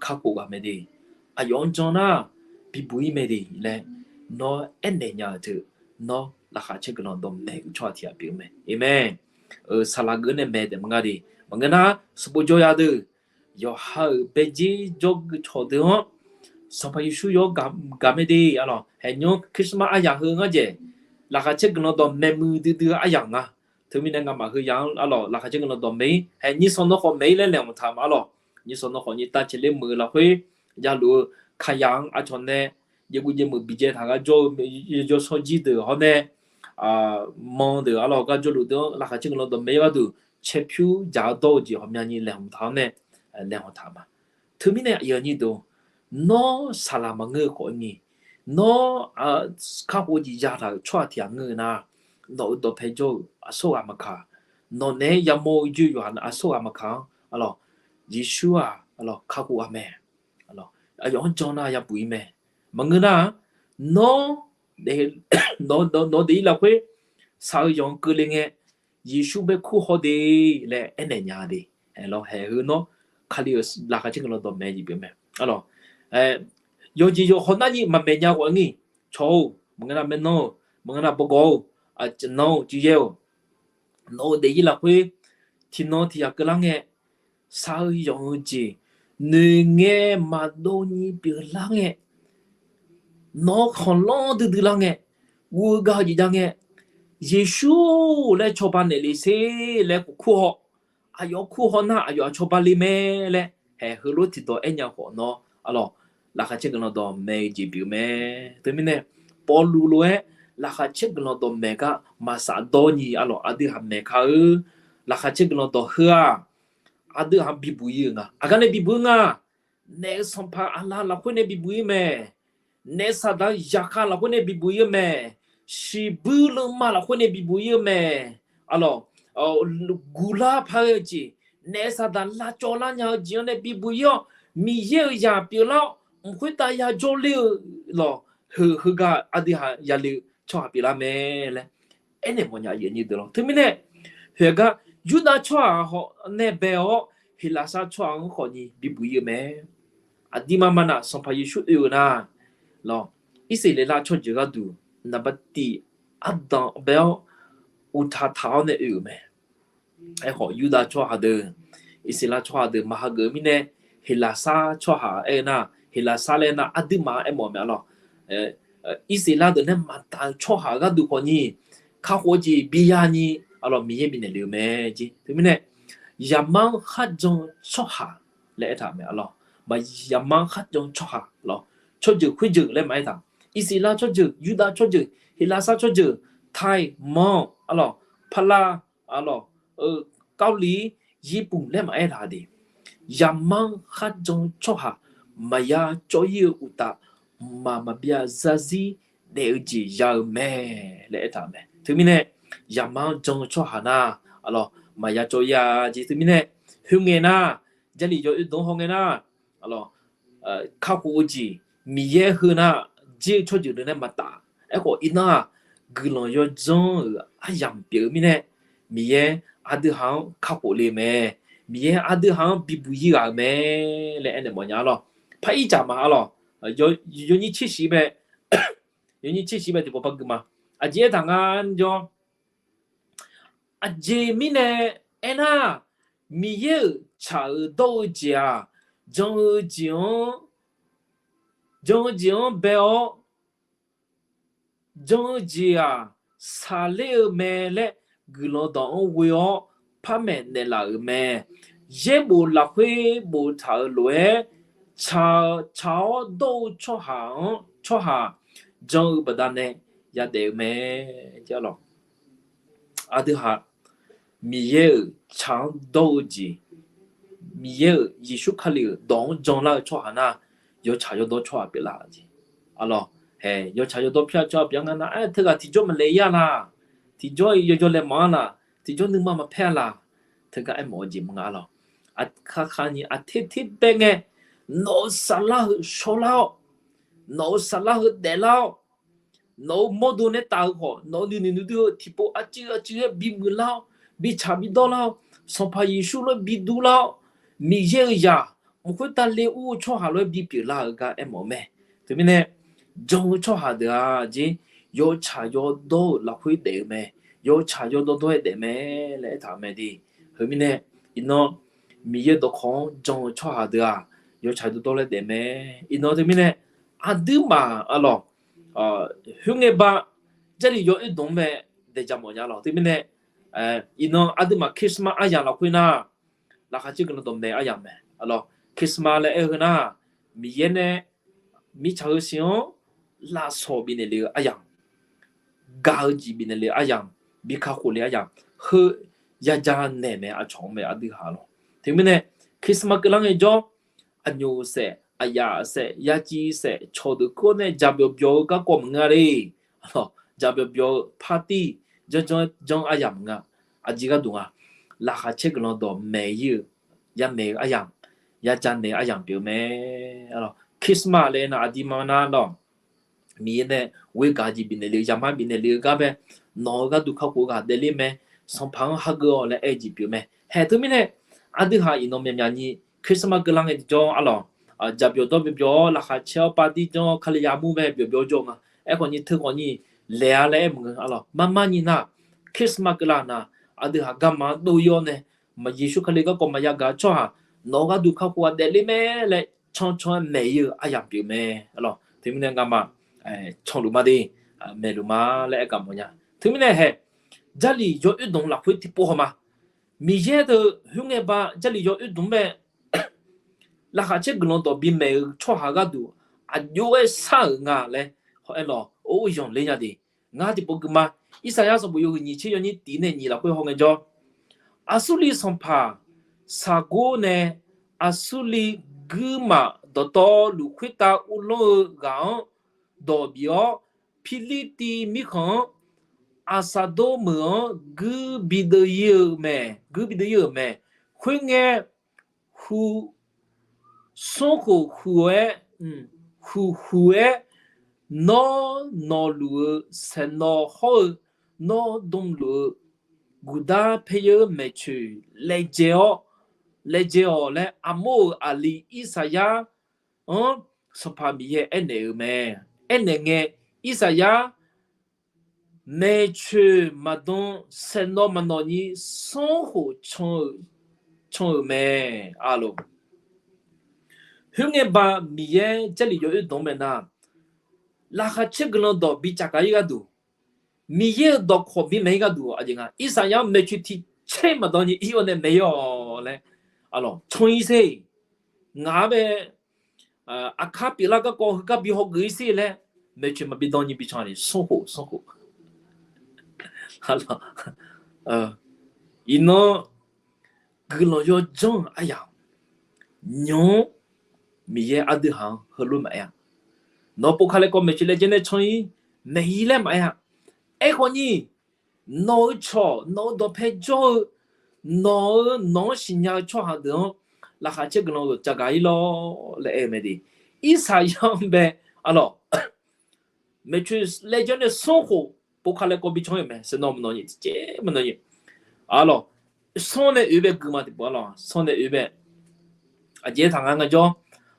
kakhof ghaq mae de, aqyawf-anr jan nar bibuq-ir mae de laer, nawr aernaeq nya-euq teu, nawr laqkhaq caer guiqlanq dawqmaeq-eu tsawrhaq tiqghaq pyeuf-eu mae. Aqmeq. Saqlaq geuf nae maeq taef maqnga de. Maqngeur nar, sanqbof jawr ya deuq, yawqha-euq baedzer jawrgeuf cawq deuq-anr Sanqpaq Yeqsur yawr gaq mae de. Arlawq, haeqnymr Christmas aryaq heu ngar jeq, laqkhaq caer guiqlanq dawqmaeq muiqdui dui-eu aryaq nga. Teumirnae ngamaf heu yaq-anr arlawq, laqkhaq caer guiqlanq dawqmaeq-ir, haeq nyiq sanq nawr khawf maeq-ir laer laeqhmq taq ma arlawq. Nyiq sanq nawr khawf nyiq tav caeq ler meuq-eu lafkhoer, yaluf-eu kayaq-anr aqcawq nae jeqguv jeqmeuq bijae taq gar jawr-eu yawshawr jir deuq hawr nae, man deuq arlawq gar jawrluf deuq-anr laqkhaq caer guiqlanq dawqmaeq-ir gharduq caerpyur dzaq-awr dawr-eu jeq ghawqmyani laeqhmq taq-awr nae, laeqhmq taq ma. Teumirnae aqyuif aqnyir deuq, nawr saqlaq maqngeur-eu khawf-eu ni, nawr kakhof-eu jeq yataq-euq tsawrhaq tiqghaq ngeur-eu nar, nawq-euq dawqpae jawr-eu aqsawr ghaq maqkaq, nawq naeq-aer yamawr-eu joe yawqha aqsawr ghaq maqkaq-anr arlawq, Yeqsur-aq arlawq kakhof ghaq mae. Aqyawf-anr jan nar yabuq-ir mae. Maqngeur nar-aq, nawr, nawq daef-ir lafkhoer saq-eu yawq-anr keuvle ngae, Yeqsur bae kur haw de laer aernaeq nya de. Aerlawq, haeq heu nawr Kali-euq laqkhaq caer guiqlanq dawqmaeq jeq pyeuf mae. Arlawq, yawqjeq yawqhaw narni maqmaeq nya khawf-eu ni, cawq-or, maqngeur nar maernanr-or, maqngeur nar bawgawq-or, aqcawq nanr-or, cuiv yaer-or, nawq-eu daef-ir lafkhoer tiqnan tiqyaq keuvlar ngae, saq-eu yawq-eu jeq noeqngae maqdov ni pyeuflar ngae, nawq-anr khanqlanr duidui lar ngae, guv-eu gav-eu jeq jav ngae, Yeqsur-or laer cawba naeq le sher laer kur haw. Aqyawf kur haw nar aqyawf-aq cawba le mae laer, haeq heulof tiqdawq aernya khawf nawr arlawq, laqkhaq caer guiqlanq dawqmaeq-eu jeq pyeuf mae. Teumirnae, Pawrluv lof-aer laqkhaq caer guiqlanq dawqmaeq gar maqsaf dawr ni arlawq, aqdui haq maeq ka-eu laqkhaq caer guiqlanq dawq heu-aq, aqdui haq bibuq-ir-eu nga. Aqgar nae bibuq-ir nga. Naef-eu sanqpaq aqlaf lafkhoer nae bibuq-ir mae. Naef-eu saqdaq zaqkhav lafkhoer nae bibuq-ir-eu mae. Shiqbuir leuma lafkhoer nae bibuq-ir-eu mae. Arlawq, guqlar paq-eu jeq, naef-eu saqdaq lavcawv lar nya-eu jeq-anr nae bibuq-ir-awr, Miqyaer-euq zaq pyeuflar-awr, mq khoertav yajawr ler-eu lawq, heu heugar aqdui haq yale-eu tsawrhaq pyeuflar mae laer aernaeq mawfnya aqyuif aqnyir deuq lawq. Teumirnae, hoeq gar Yurdav tsawrhaq hawq nae bae-awr, Heqlaqsar tsawrhaq-anr khawfni bibuq-ir-eu mae. Aqdirmar mar naf Sanqpaq Yeqsur oe-euq nar, lawq, Irsaqleqlav tsawrjeuq gharduq naqba tif ardanq bae-awr, uqtaq taq-awr nae oe-euq mae. Aerkhawf Yurdav tsawrhaq deuq, Irsaqleqlav tsawrhaq deuq maq hageuf-eu mirnae, Heqlaqsar tsawrhaq aer-eu nar, Heqlaqsar laer nar aqduimaf-anr aermawf mae arlawq. Irsaqleqlav deuq nae maqtaf-eu tsawrhaq gharduq khawfni, kakhof-eu jeq bi ya ni, arlawq, Miqyaer bifnaeq le-eu mae jeq. Teumirnae, yaqmar-anr kharjan-eu tsawrhaq laer aertaq-euq mae arlawq. Yaqmar-anr kharjan-eu tsawrhaq lawq, tsawrjeuq khoerjeuq laer maqaer taq. Irsaqleqlav tsawrjeuq, Yurdav tsawrjeuq, Heqlaqsar tsawrjeuq, Taiq, Manr, arlawq, Paqlav, arlawq, Kavliq, Yirpuf laer maqaer taq de. Yaqmar-anr kharjan-eu tsawrhaq maqya cawv-ir-eu uqtaf, mqmaq maqbyav zarzir daef-eu jeq ya-eu mae laer aertaq-euq mae. Teumirnae, yaqmar-anr jan-eu tsawrhaq nar, arlawq, maqya cawv-ir-a jeq. Teumirnae, khoerngae nar, Jarlif yawoer deuq-anr hawngae nar, arlawq, kakhof-eu jeq Miqyaer heu nar, jir-eu tsawrjeuq deuq nae maqtaf. Aerkhawf iqnan-aq, guiqlanq yawdzanr-euq aryamq pyeuf-eu mirnae, Miqyaer aqdui haq-anr kakhof le-eu mae. Miqyaer aqdui haq-anr bibuq-ir ghaq-euq mae laer aernaeq mawfnya arlawq. Par ir jaq ma arlawq. Yawnyir tser shiq bae, yawnyir tser shiq bae tiqpawf par gui ma. Aqjeq aertaq ngar jawr Aqjeq mirnae aernar, Miqyaer-euq tsaq-eu dawr-eu jeq-aq, jan-eu jeq-anr, jan-eu jeq-anr bae-awr, jan-eu jeq-aq, saqler-eu mae laer guiqlanq dawq-anr ghoe-awr par maeqnaeq laf-euq mae. Yaerbof lafkhoer boftaq-euq lof-aer, tsaq-awr dawr-eu tsawrhaq-anr, tsawrhaq jan-eu baqdanae yadaef-eu mae. Aqdui-aq, Miqyaer-euq tsaq-anr dawr-eu jeq, Miqyaer-euq Yeqsur Kali-euq dawq-anr janlar-eu tsawrhaq nar, yawtsaq yawdawr tsawrhaq pyeuflar jeq. Arlawq, hae, yawtsaq yawdawr pyar tsawrhaq pyeuf-a nga nar, aer, teughaq tiqjawr maqle-ir-a laq, tiqjawr yawjawr laeqmawf-a laq, tiqjawr nuima maqpaer-a laq, teugar aermawf-eu jeq maqnga arlawq. Aqkaqkaq nyiq aqter ter bae ngae, nawq-euq saflar heu shawrlar-awr, nawq-euq saflar heu daeflar-awr, nawq-euq mawrdo nae taf-eu khawf, nawq-euq nuinoeq nuidui-eu tiqpov arcuiv arcuiv-aer bimuiq lar-awr, bitsaq bidawr lar-awr, Sanqpaq Yeqsur lof-aer bidur lar-awr, Miqyaer-euq zaq mq khoertav le ur-eu tsawrhaq lof-aer bipyeuf lar-euq gar aermawf-eu mae. Teumirnae, jan-eu tsawrhaq deuq-aq jeq, yawtsaq yawdawr-euq lafkhoer daef-eu mae, yawtsaq yawdawr dawr-aer daef mae laer aertaq-euq mae de. Heumirnae, iqnan Miqyaer dawqkawq-anr jan-eu tsawrhaq deuq-aq, yawtsaq yawdawr dawr laer daef mae. Iqnan teumirnae, aqduimaf arlawq, khoerngae ba Jarlif yawoer dmq-anr mae, daeqjaq mawf nya lawq. Teumirnae, iqnan aqduimaf Christmas aryamq lafkhoer nar, laqkhaq caer guiqlanq dawqmaeq aryamq mae. Arlawq, Christmas laer aer-eu heu nar, Miqyaer nae mirtsaq heu siq-anr lafsawq bifnaeq le-eu aryamq, gaq-eu jeq bifnaeq le-eu aryamq, bi kakhof le-eu aryamq, heu yaja naeq mae, aqcawq-anr mae aqdui haq lawq. Teumirnae, Christmas keuvlar ngaejawr, aqnyoq saef, aqyaf saef, yaciv saef, cawqdeuq keuv-awr nae jaqbyawq byawq-eu garkawv maqngeur le. Jaqbyawq byawq-eu party janr janr aryamq maqngeur. Aqjeq gharduq nga, laqkhaq caer guiqlanq dawqmaeq-ir-eu, yamaeq-eu aryamq, yaja naeq-eu aryamq pyeuf-eu mae. Christmas laer nar aqdirma nar lawq, Miqyaer nae ghoegaq jeq bifnaeq le-eu, zaqmar bifnaeq le-eu gar bae, nawq-eu gharduq kakhof-eu ghaq daefler mae, Sanqpaq-anr hageuf-awq laer aer-eu jeq pyeuf mae. Haeq teumirnae, aqdui haq iqnan myaqmyaq nyi Christmas keuvlar ngae tiqjawr arlawq, jaqbyawq dawr byawq byawq-awr laqkhaq caer-awr party janr-awr kalizaq mur bae byawq byawq jawr nga. Aerkhawf nyi teukhawf nyi laeq-a laer aer maqngeur arlawq. Marmar nyi nar, Christmas keuvlar nar, aqdui haq garma dov-ir-awr nae, Yeqsur Kali garkawv maqya gaq-eu tsawrhaq, nawq-eu gharduq kakhof ghaq daefler mae laer cancan-aer maeq-ir-eu aryamq pyeuf mae. Arlawq, teumirnae ngamaf canluf ma de, maeqluf ma laer aer gaq mawf nya. Teumirnae haeq, Jarlif yawoer dmq lafkhoer tiqpov haw ma. Miqyaer deuq khoerngae ba Jarlif yawoer dmq mae, laqkhaq caer guiqlanq dawq bimaeq-eu tsawrhaq gharduq aqjox-aer shar-euq nga laer, aerlawq, or yanqler nya de. Ngar tiqpov gui ma. Irsaqyar sanqbof yawhuiq nyiq tser yawnyir tiq nae nyiq lafkhoer haw ngaejawr, Aqsurliv sanqpaq Saqgor nae Aqsurliv guirmaf dawqtawvluf khoertav uvlanr-eu ghaq-anr dawq bif-awr, Pirlirtiv mirkhanq-anr Aqsaqdor meuq-anr guir bideuv-ir-eu mae, guir bideuv-ir-euq mae. Khoerngae, hu, smrkhof huiq-aer, huiq huiq-aer, nawr nawqluf-eu saeqnawv hawr-eu, nawr dmluf-eu guqdar paeryeur maeqtsoeq laejae-awr, laejae-awq laer Aqmor-euq aqli Irsaqyar-anr Sanqpaq Miqyaer aernaeq-euq mae. Aernaeq ngae, Irsaqyar maeqtsoeq maqdan saeqnawv maqnawq nyi smrkhof can-euq mae. Aqlawq, khoerngae ba Miqyaer Jarlif yawoer dmq mae nar, laqkhaq caer guiqlanq dawq bicaf gaq-ir gharduq, Miqyaer-euq dawqkawq bimaeq-ir gharduq aqjeq nga, Irsaqyar-anr maeqtsoeq tiq tser maqdan nyi ir-awr nae maeq-ir-awq laer, arlawq, can-ir sher. Ngaq-anr bae aqkar pyeuflar garkawv heugar bi hawgeuf-ir sher laer, maeqtsoeq maqbi dan nyi bi can-a ni smrkhof smrkhof. Iqnan guiqlanq yawjanr-euq aryamq, nymq-mr Miqyaer aqdui haq-anr heulof maqaer-a. Nawq pov ka laer kawv maeqtsoeq laejae nae can-ir maeq-ir laer maqaer-a. Aerkhawf nyi, nawq-eu cawq, nawq-eu dawqpae jawr-eu, nawq-eu nawq-anr siqnya-eu tsawrhaq deuq-anr laqkhaq caer guiqlanq dawq caf gaq-ir lawr laer aer-eu mae de. Irsaqyar-anr bae, arlawq, maeqtsoeq laejae nae smrkhof pov ka laer kawv bi can-ir-euq mae. Saeqnawv maqnawq nyi, tiqcaev maqnawq nyi. Arlawq, sanr nae oeq bae gui ma tiqpov arlawq, sanr nae oeq bae. Aqjeq taq nga ngaejawr,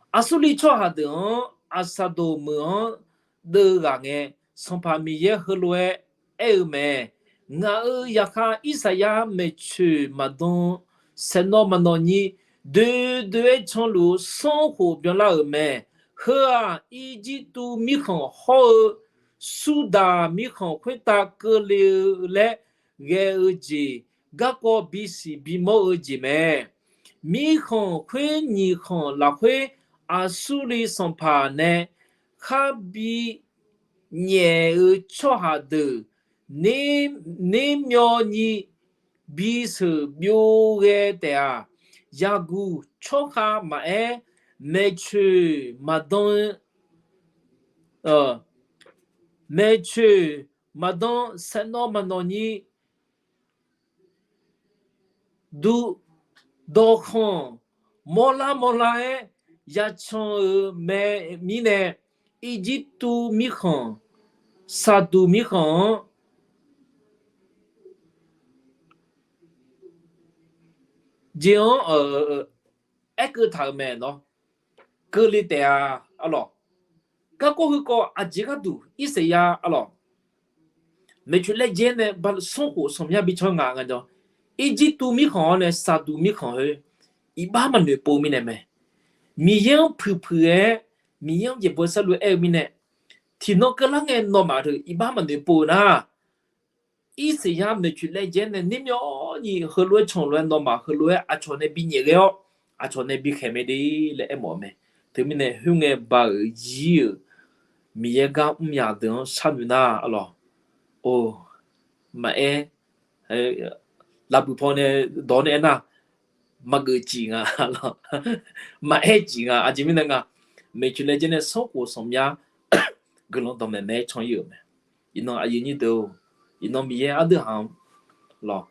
Aqsurliv tsawrhaq deuq-anr Aqsaqdoq meuq-anr deuv ghaq ngae, Sanqpaq Miqyaer heulof-aer aer-eu mae. Ngaq-euq zaqkhav Irsaqyar maeqtsoeq maqdan saeqnawv maqnawq nyi doe doe-aer canluf-eu sanrkhof byanlar-euq mae. Heu-aq, Irjirtuv mirkhanq hawr-eu Surdaq mirkhanq khoertav keuvle-eu laer ghae-eu jeq, garkawv bisiq bimawr-eu jeq mae. Mirkhanq khoer nyiq khanq lafkhoer, Aqsurliv sanqpaq nae kharbi nyaef-eu tsawrhaq deuq ner, nermyawvni bisheuq byov ghae taef-aq, Yaqguq tsawrkhav maqaer, maeqtsoeq maqdan, maeqtsoeq maqdan saeqnawv maqnawq nyi duq dawqkhanq mawrlar mawrlar-aer yacan-euq mae mirnae, Irjirtuv mirkhanq, Saqduq mirkhanq-anr jeq-anr aerkeuv taq-euq mae lawr. Keuvle taef-a arlawq. Garkawv heukawv aqjeq gharduq Irsaqyar arlawq, maeqtsoeq laejae nae ba sanrkhof sanqmyar bi can nga nga jawr, Irjirtuv mirkhanq-awr nae Saqduq mirkhanq heu iqbax maqnoeq pov-eu mirnae mae. Miqyaer-anr puiqpuiq-aer, Miqyaer-anr jeq bawsaerlu aer-eu mirnae, tiqnan keuvlar ngae nawmaf deuq iqbax maqnoeq pov-eu nar, Irsaqyar maeqtsoeq laejae nae nermyawvni heulof-aer canluf-aer nawmaf heulof-aer aqcawq nae bi nyaef ghae-awr, aqcawq nae bi khaeq mae de laer aermawf-eu mae. Teumirnae khoerngae ba-euq zir-euq Miqyaer gar mr yaq deuq-anr sharnoeq nar arlawq, or, maqaer, lavbuiq paw nae dawq nae aernar, maqgeuf ciq nga, maqaer ciq nga. Aqjeq mirnae nga, maeqtsoeq laejae nae sanrkhof sanqmyar guiqlanq dawqmaeq maeq-aer can ir-euq mae. Iqnan aqyuif nyir deuq-or, iqnan Miqyaer aqdui haq-anr lawq,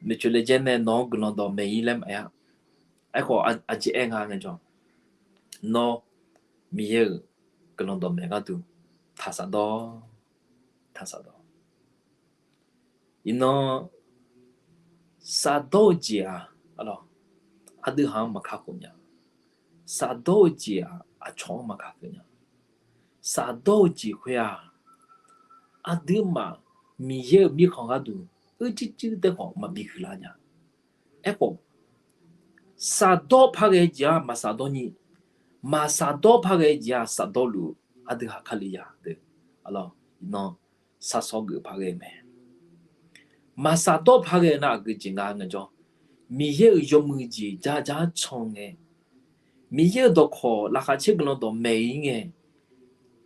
maeqtsoeq laejae nae nawq-anr guiqlanq dawqmaeq ir laer maqaer-a. Aerkhawf aqjeq aer nga ngae jawr, nawr Miqyaer-euq guiqlanq dawqmaeq gharduq taq safdawr, taq safdawr. Iqnan safdawr-eu jeq-aq, aqdui haq-anr maqkakhof nya. Safdawr-eu jeq-aq, aqcawq-anr maqkakhof nya. Safdawr-eu jeq khoer-aq, aqduimaf Miqyaer-euq mirkhanq gharduq uicuiv cuiv taef khawf maqbi huiqlar nya. Aerkhawf, safdawr par ghae jeq-aq maqsafdawr nyi, maqsafdawr par ghae jeq-aq safdawrluf-eu aqdui haq Kalizaq deuq, iqnan safsawr geuf par ghae mae. Maqsafdawr par ghae nar aqgeu jeq nga ngae jawr, Miqyaer-euq yawmuiq jeq jar jar can ngae, Miqyaer-euq dawqkawq laqkhaq caer guiqlanq dawqmaeq ir ngae,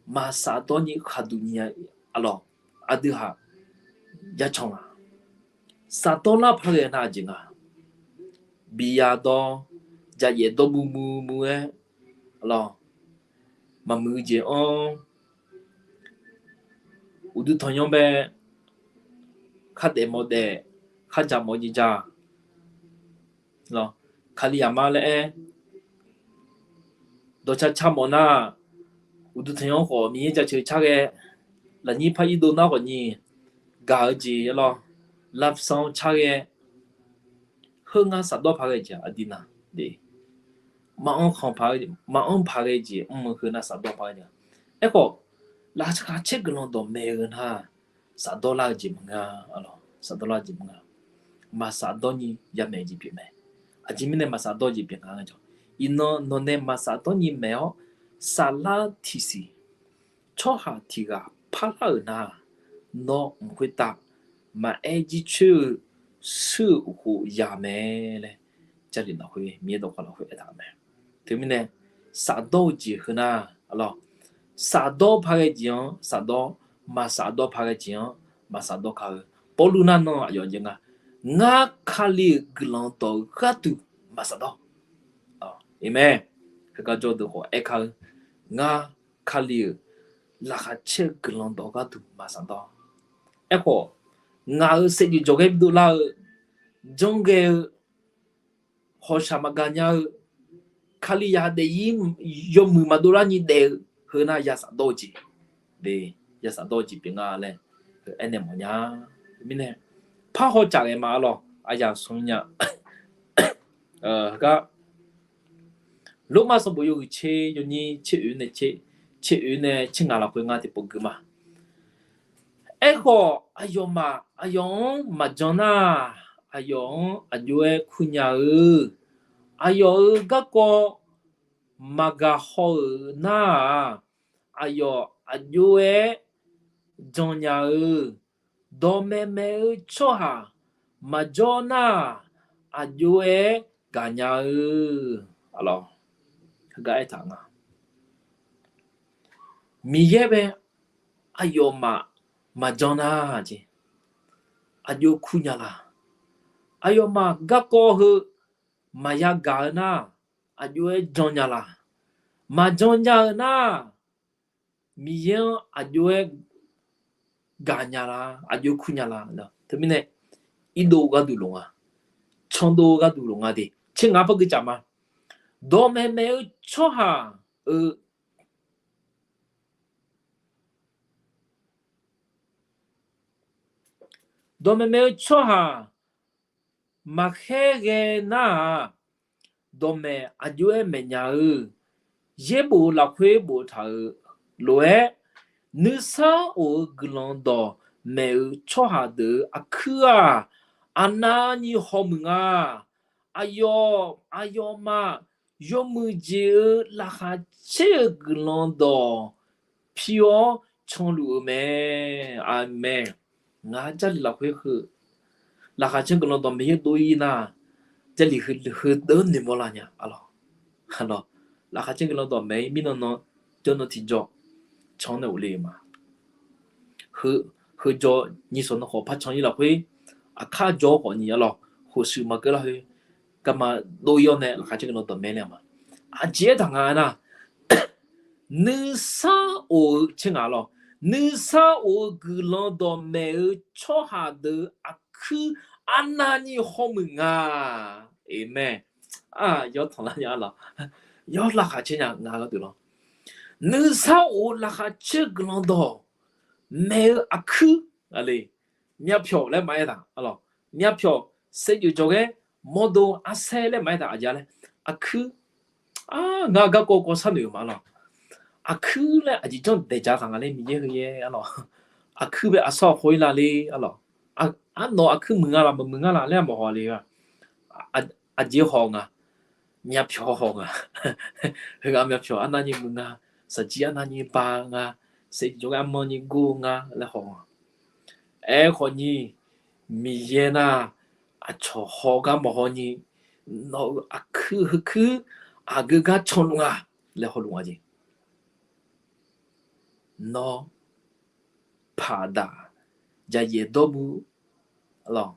maqsafdawr nyi khaqduq nyi-a lawq, aqdui haq jar can nga. Safdawr lar par ghae nar aqjeq nga. Biya dawr, jaqyaef dawr muiq muiq muiq-aer, lawq, maqmuiq-eu jeq-anr, uqduq tanqnyanr bae, khardaef mawf daef, khardzaq mawf jeq dzaq, lawq, Kalizaq ma laer aer, dawqcar car mawf nar, uqduq tanqnyanr khawf Miqyaer jaceuq car ghae, lafnyir par irdov nar khawf nyi, gaq-eu jeq lawq, lavsanr car ghae, heu ngar safdawr par ghae jeq aqdui na, maqanr khanq paq, maqanr paq ghae jeq mr-eu heu nar safdawr par ghae jeq. Aerkhawf, laqkhaq caer guiqlanq dawqmaeq-eu nar, safdawr lar-eu jeq maqngeur, safdawr lar-eu jeq maqngeur. Maqsafdawr nyi yamaeq jeq pyeuf mae. Aqjeq mirnae maqsafdawr jeq pyeuf nga laer jawr, iqnan nawq nae maqsafdawr nyi maeq-awr, saflar tiqsiq tsawrhaq tiq ghaq parlar-euq nar, nawr mq khoertav maqaer jircoer-eu shuir-euq uqkhof ya mae laer, Jarlif lafkhoer Miqyaer dawqkawq lafkhoer aertaq-euq mae. Teumirnae, safdawr-eu jeq heu nar, safdawr par ghae jeq-anr safdawr, maqsafdawr par ghae jeq-anr maqsafdawr kar-eu. Pawrluv nar nan aqyawf jeq nga, ngar Kali-euq guiqlanq dawq-eu gharduq maqsafdawr. Aqmeq. Heugar jawr deuq khawf aerkar-eu, ngar Kali-euq laqkhaq caer-eu guiqlanq dawq gharduq maqsafdawr. Aerkhawf, ngaq-euq saevdzeuf jawqghaer bidov lar-eu, janrghae-eu, hawqshaq maqgaq nya-eu, Kalizaq daef-ir yawmuiq maqdov lar nyi daef-eu, heu nar ya safdawr-eu jeq, ya safdawr-eu jeq pyeuf nga laer aernaeq mawfnya. Mirnae, parhaw caf ghae ma arlawq, aryaq smr nya. Heugar, Lormav sanqbof yawhuiq tser yawnyir tser oeq nae tser, tser oeq nae tser ngaq lafkhoer ngar tiqpov gui ma. Aerkhawf, aqyawfmaf aqyawf-anr maqjan nar, aqyawf-anr aqjox-aer kur nya-eu. Aqyawf-euq garkawv maqgaq haw-euq nar-aq, aqyawf aqjox-aer jan nya-eu. Dawqmaeq maeq-eu tsawrhaq maqjawr nar, aqjox-aer gaqnya-eu. Aqlawq, heugar aertaq nga, Miqyaer bae aqyawfmaf maqjan nar jeq, aqjox kur nya la? Aqyawfmaf garkawv heu maqya gaq-eu nar, aqjox-aer jan nya la? Maqjan nya-eu nar, Miqyaer-anr aqjox-aer gaqnya la, aqjox kur nya la? Teumirnae, irdov gharduq lof nga, candov gharduq lof nga de. Tser ngaq par gui caf ma. Dawqmaeq maeq-eu tsawrhaq-euq Dawqmaeq maeq-eu tsawrhaq maqkhaer ghae nar-aq, dawqmaeq aqjox-aer maeqnya-eu. Yaerbof-euq lafkhoer boftaq-euq lof-aer, nuisar of-eu guiqlanq dawqmaeq-eu tsawrhaq deuq-euq aqkuir-aq, aqnavni hawmuiq nga. Aqyawf, aqyawfmaf yawmuiq jeq-euq laqkhaq caer-eu guiqlanq dawq pi-awr canluf-eu mae. Aqmeq. Ngar Jarlif lafkhoer heu laqkhaq caer guiqlanq dawq maeq-ir dov-ir nar, Jarlif heu, heu deuq noeqmawr lar nya. Aqlawq, laqkhaq caer guiqlanq dawq maeq-ir mirnan nan jawr nan tiqjawr can-anr nae ghofle-eu ma. Heu, heu jawr nyiq sawq nan khawf par can-ir lafkhoer, aqkar jawr khawf nyiq, aqlawq, khof shuif maqkeuv lar khoer, garma dov-ir-awr nae laqkhaq caer guiqlanq dawq maeq laer ma. Aqjeq aertaq nga aernar, nuisar of-eu tser ngaq lawr, nuisar of-eu guiqlanq dawqmaeq-eu tsawrhaq deuq-euq aqkuir arnavni hawmuiq nga. Aqmeq. Yawtanq lar nya lawq. Yawr laqkhaq caer nya nga gharduq lawr. Nuisar of-eu laqkhaq caer guiqlanq dawq maeq-eu aqkuir, aqle, myavpyawq laer maqaer taq, aqlawq, myavpyawq, saevdzeuf jawrghaer, mawrdo, arsaer laer maqaer taq, aqjeq laer, aqkuir, ngar garkawv kawv sharnoeq-eu ma lawq. Aqkuir laer aqjeq janr daeq ja taq nga laer Miqyaer heu yaer, aqlawq, aqkuir bae aqsar aqkhawq-ir la le, aqlawq, arnawq aqkuir muiq nga laf maqmuiq nga laf laer maqhaw le-a. Aqjeq haw nga, myavpyawq haw nga. Heughaq myavpyawq arnavni muiq nga, saqjir arnavni ba nga, saevdzeuf jawrghaer armanrni gor-eu nga laer haw nga. Aerkhawf ni, Miqyaer nar, aqcawq haw gar maqhaw ni, nawq-euq aqkuir heukuir aqgeu gar canluf nga laer hawluf nga jeq. Nawr paqdaq jayaef dawrbu, aqlawq,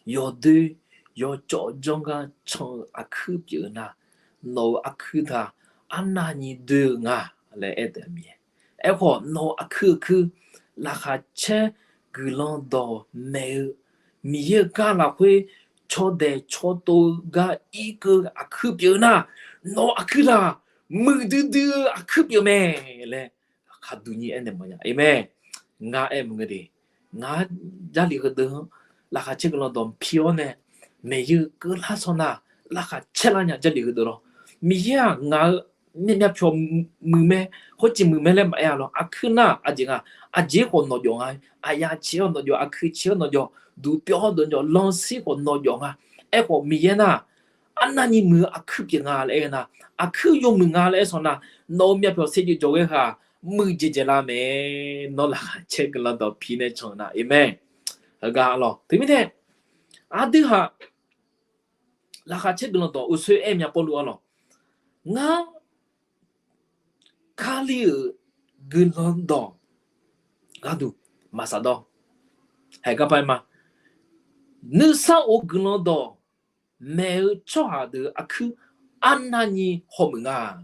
yawdoer yawcawv janr gar can-eu aqkuir pyeuf-eu nar, nawq-euq aqkuir taq arnavni doe-eu nga laer aer taef-a Miqyaer. Aerkhawf nawq-euq aqkuir heukuir laqkhaq caer guiqlanq dawq maeq-eu Miqyaer-euq gar lafkhoer cawdaeq cawtov-eu gar irkeuv aqkuir pyeuf-eu nar, nawq-euq aqkuir taq muiqdui dui-eu aqkuir pyeuf mae laer khaqduq ni aernaeq mawf nya. Aqmeq. Ngar aer maqngeur de. Ngar Jarlif heudeuq-anr laqkhaq caer guiqlanq dawq pi-awr nae maeq-eu keuvlar shawr nar, laqkhaq caer lar nya Jarlif heudeuq lawr. Miqyaer-aq ngaq-euq myavpyawq muiq mae, khoerjeq muiq mae laer maqaer-a lawr. Aqkuir nar aqjeq nga, aqjeq khawf nawqjawf nga. Aqyaf caeq-awr nawqjawf, aqkuir caeq-awr nawqjawf, duqpyawv-awr nawqjawf, lanrshir khawf nawqjawf nga. Aerkhawf Miqyaer nar, arnavni muiq-eu aqkuir pyeuf nga laer aer-eu nar, aqkuir yawmuiq nga laer aer shawr nar, nawq-euq myavpyawq saevdzeuf jawrghaer heu-aq muiqdzaeq dzaeq lar mae. Nawr laqkhaq caer guiqlanq dawq pi nae can-eu nar, aqmeq. Heugar lawr teumirnae, aqdui haq laqkhaq caer guiqlanq dawq uqsoer aer mya Pawrluv-a lawr, ngar Kali-euq guiqlanq dawq gharduq maqsaq dawr. Haeq garpav ma, nuisar of guiqlanq dawq maeq-eu tsawrhaq deuq aqkuir arnavni hawmuiq nga.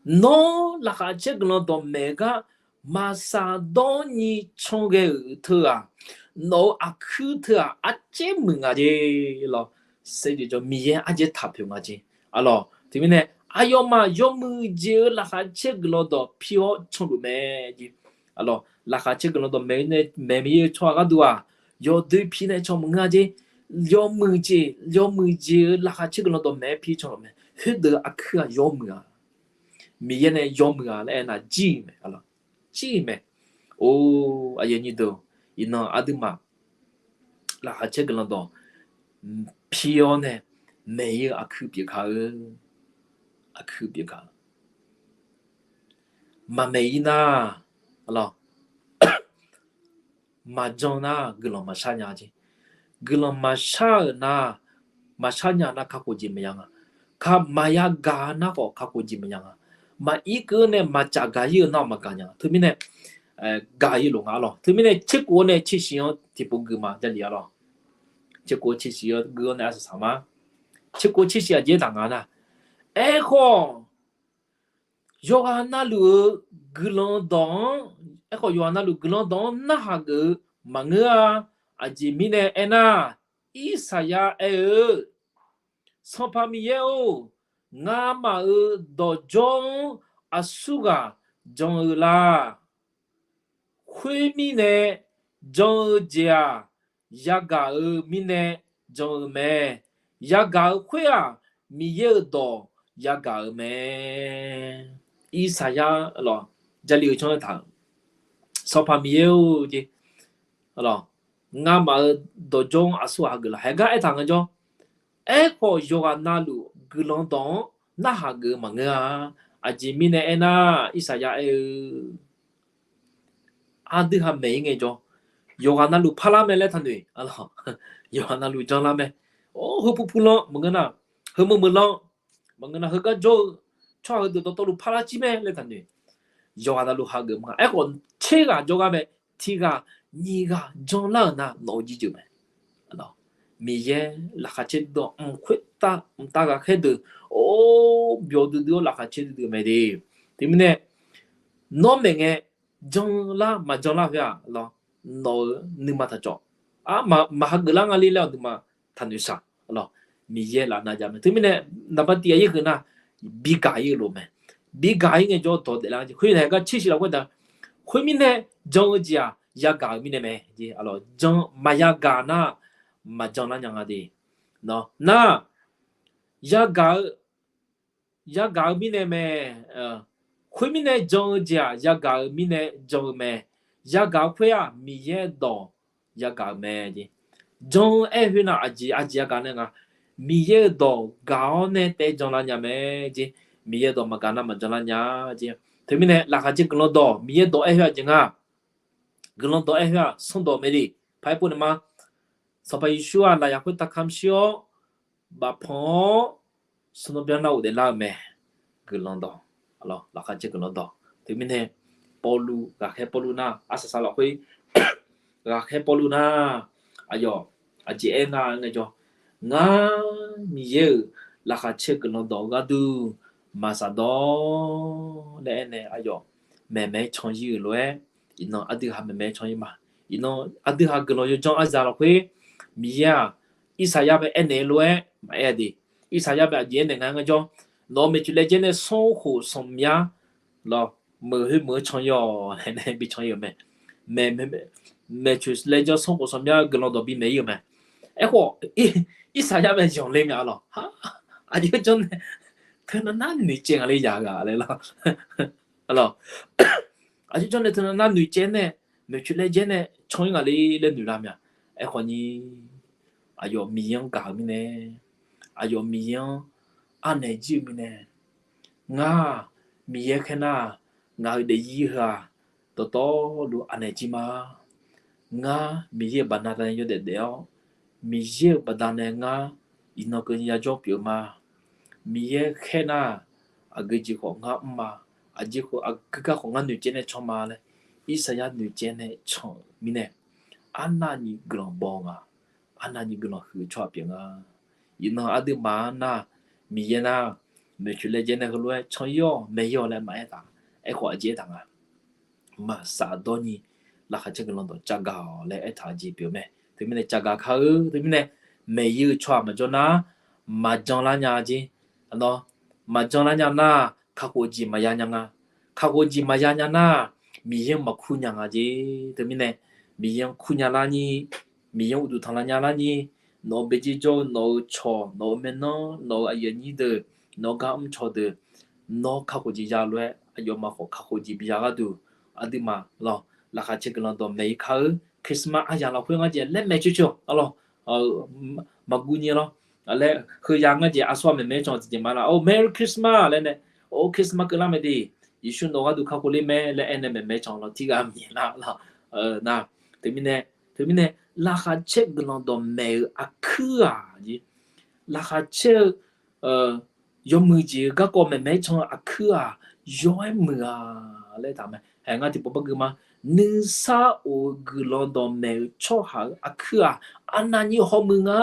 Nawr laqkhaq caer guiqlanq dawq maeq-eu gar maqsaq dawr ni can ghae-euq teu-aq, nawq-euq aqkuir teu-aq arcaer muiq nga jeq lawr. Saevdzeuf jawr Miqyaer arjaer taq pyeuf nga jeq. Aqlawq teumirnae aqyawfmaf yawmuiq jeq-eu laqkhaq caer guiqlanq dawq pi-awr canluf mae jeq. Aqlawq laqkhaq caer guiqlanq dawq maeq-eu nae maeq mir-eu tsawrhaq gharduq-aq, yawdoer pi nae can maqngeur-a jeq. Yawmuiq jeq, yawmuiq jeq-eu laqkhaq caer guiqlanq dawq maeq-aer pi canluf mae. Khoerdeuq aqkuir-aq yawmuiq-a. Miqyaer nae yawmuiq-a laer aernar jir-iq mae. Jir-iq mae. Or, aqyuif aqnyir deuq, iqnan aqduimaf laqkhaq caer guiqlanq dawq pir-awr nae maeq-ir-eu aqkuir pyeuf kar-eu, aqkuir pyeuf kar-eu. Maqmaeq-ir nar, lawq, maqjan nar guiqlanq maqshar nya jeq. Guiqlanq maqshar-euq nar, maqshar nya nar kakhof jeq maqya nga. Ka maqya gaq nar khawf kakhof jeq maqya nga. Maqir keuv nae maqcaf gaq-ir-eu nar maqgaq nya. Teumirnae gaq-ir lof nga lawq. Teumirnae tserkhof-awr nae tsershiq-anr tiqpov gui ma Jarlif-a lawq. Tserkhof tsershiq-anr gui-awr nae arsaq saq ma. Tserkhof tsershiq aqjeq-aer taq nga nar, aerkhawf yawqghaq navluf-euq guiqlanq dawq-anr, aerkhawf yawqghaq navluf guiqlanq dawq-anr narhaq geuf-eu maqngeur-a. Aqjeq mirnae aernar, Irsaqyar aer-eu, Sanqpaq Miqyaer-or, ngamaf-euq dawqdzawr-anr aqsurghaq jan-eu la. Khoermirnae, jan-eu jeq-aq, yagaq-euq mirnae jan-eu mae. Yagaq-euq khoer-aq, Miqyaer-euq dawq yagaq-euq mae. Irsaqyar lawq, Jarlif-eu canr-aer taq-euq, Sanqpaq Miqyaer-or jeq, ngamaf-euq dawqdzawr-anr aqsurghaq hageuf la. Haeq gar aertaq ngaejawr, aerkhawf yawqghaq navluf guiqlanq dawq-anr narhaq geuf-eu maqngeur-a. Aqjeq mirnae aernar, Irsaqyar aer-eu, aqdui ha maeq-ir ngaejawr, yawqghaq navluf parlar mae laer taqnoeq. Yawqghaq navluf janlar mae. Or, heu purpur lanr maqngeur nar, heu meuq meuq lanr maqngeur nar, heugar jawr-eu tsawrhaq heudeuq dawqtawvluf parlar jir mae laer taqnoeq. Yawqghaq navluf hageuf ma. Aerkhawf, tser ghaq jawrgar mae. Tiq ghaq nyiq ghaq janlar-euq nar nawq-eu jirjeuq mae. Miqyaer laqkhaq caer dawq mq khoertav mqtav ghaqkhaer deuq, or, byawq duidui-awr laqkhaq caer duidui mae de. Teumirnae, nawr maeqngae janlar maqjanlar khoer-aq, nawq-euq nuima taqcawv, maqhageuf lar nga le laer-awq nuima taqnoeq shaq. Miqyaer lafnav jav mae. Teumirnae, naqba tiq aqyaer huiq nar, bigaq-ir-eu lof mae. Bigaq-ir ngaejawr dawq daeflar jeq. Khoernae gar tsershiq lafkhoer taq, khoermirnae, jan-eu jeq-aq yagaq-euq mirnae mae. Jan, maqyagaq nar maqjanlar nya nga de. Nawr nar, yagaq-eu yagaq-eu mirnae mae. Khoermirnae jan-eu jeq-aq yagaq-euq mirnae jan-eu mae. Yagaq-eu khoer-aq Miqyaer-eu dawq yagaq-euq mae jeq. Jan-eu aer khoer nar aqjeq aqjeq yagaq nae nga. Miqyaer-euq dawq gaq-awr nae taef-aer janlar nya mae jeq. Miqyaer-eu dawq maqgaq nar maqjanlar nya jeq. Teumirnae laqkhaq caer guiqlanq dawq Miqyaer dawq aer khoer aqjeq nga. Guiqlanq dawq aer khoer-aq sanrdawq mae de. Paq-aer pov naeq ma. Sanqpaq Yeqsur-aq lafyaq khoertav kamq shir-awr bafpanq-awr sanqnanr byanlar ghofdaef lar-eu mae. Guiqlanq dawq, laqkhaq caer guiqlanq dawq. Teumirnae Pawrluv, ghaqkhaer Pawrluv nar arsaq saq lafkhoer, ghaqkhaer Pawrluv nar, aqyawf aqjeq aer nga ngaejawr, ngar Miqyaer-euq laqkhaq caer guiqlanq dawq-eu gharduq maqsaf dawr laer aernae aqyawf maeqmaeq-aer can-ir-euq lof-aer, iqnan aqdui ha maeqmaeq-aer can-ir ma. Iqnan aqdui ha guiqlanq yawdzanr arzaq lafkhoer Miqyaer-aq Irsaqyar bae aernaeq-eu lof-aer maqaer-a de. Irsaqyar bae aqjeq aernaeq nga ngaejawr, nawq-euq maeqtsoeq laejae nae sanrkhof sanqmya lawr, meuq khoer meuq-anr can-ir-awq laer nae bi can-ir-euq mae. Maeqtsoeq laejae sanrkhof sanqmya guiqlanq dawq bi maeq-ir-euq mae. Aerkhawf, Irsaqyar bae zanqler nga lawr. Aqjeq janr nae teunav nar noeqcaev nga le yaq ghaq laer lawr. Aqjeq janr nae teunav nar noeqcaev nae, maeqtsoeq laejae nae can-ir nga le laer noeq lar mya. Aerkhawf ni, aqyawf Miqyaer-anr gaq-eu mirnae, aqyawf Miqyaer-anr anaeq jir-eu mirnae, ngar Miqyaer khaer nar, ngaq-euq daefzir heu-aq dawqtawvluf anaeq jir ma. Ngar Miqyaer-euq baqdanae yawdaef daef-awr, Miqyaer-euq baqdanae ngar iqnan keuvni yajawr pyeuf-eu ma. Miqyaer khaer nar, aqgeu jeq khawf ngar mr ma. Aqjeq khawf, aqgeu gar khawf ngar noeqcaev nae can ma laer, Irsaqyar noeqcaev nae can-euq mirnae, arnavni guiqlanq baw nga. Arnavni guiqlanq huiq-eu tsawrhaq pyeuf nga. Iqnan aqduimaf-anr nar, Miqyaer nar, maeqtsoeq laejae nae heulof-aer can-ir-awq, maeq-ir-awq laer maqaer taq. Aerkhawf aqjeq aertaq nga. Maqsaf dawrni laqkhaq caer guiqlanq dawq cavgaq-awq laer aertaq-eu jeq pyeuf mae. Teumirnae cavgaq kar-eu, teumirnae maeq-ir-eu tsawrhaq maqjanr nar, maqjanlar nya jeq. Nawr, maqjanlar nya nar, kakhof jeq maqya nya nga. Kakhof jeq maqya nya nar, Miqyaer-anr maqkur nya nga jeq. Teumirnae, Miqyaer-anr kur nya larni, Miqyaer-anr uqduq tanqlar nya larni, nawq-euq baejeq jawr-eu nawq-euq cawq, nawq-euq maeqnan, nawq-euq aqyuif aqnyir deuq, nawq-eu gar mr cawq deuq, nawr kakhof jeq ya lof-aer aqyawfmaf khawf kakhof jeq biya gharduq, aqduimaf lawr, laqkhaq caer guiqlanq dawqmaeq-ir kar-eu, Christmas aryaq lafkhoer ngar jeq laer maeq coer coer-awq arlawr. Maqguv nyi lawr. Laer heuya ngar jeq aqsur-aq maeqmaeq-aer can tiqjeq ma lar, o Merry Christmas laer nae, o Christmas keuvlar mae de, Yeqsur nawq gharduq kakhof ler mae laer aernae maeqmaeq-aer can lawr, tirghaq myaeq lar lawr. Nar, teumirnae, teumirnae laqkhaq caer guiqlanq dawqmaeq-eu aqkuir-aq, laqkhaq caer-eu yawmuiq jeq-eu garkawv maeqmaeq-aer can-eu aqkuir-aq, yaw-aer muiq-a laer taq mae. Hae ngar tiqpov bargui ma. Nuisar of-eu guiqlanq dawqmaeq-eu tsawrhaq-euq aqkuir-aq, arnavni hawmuiq nga.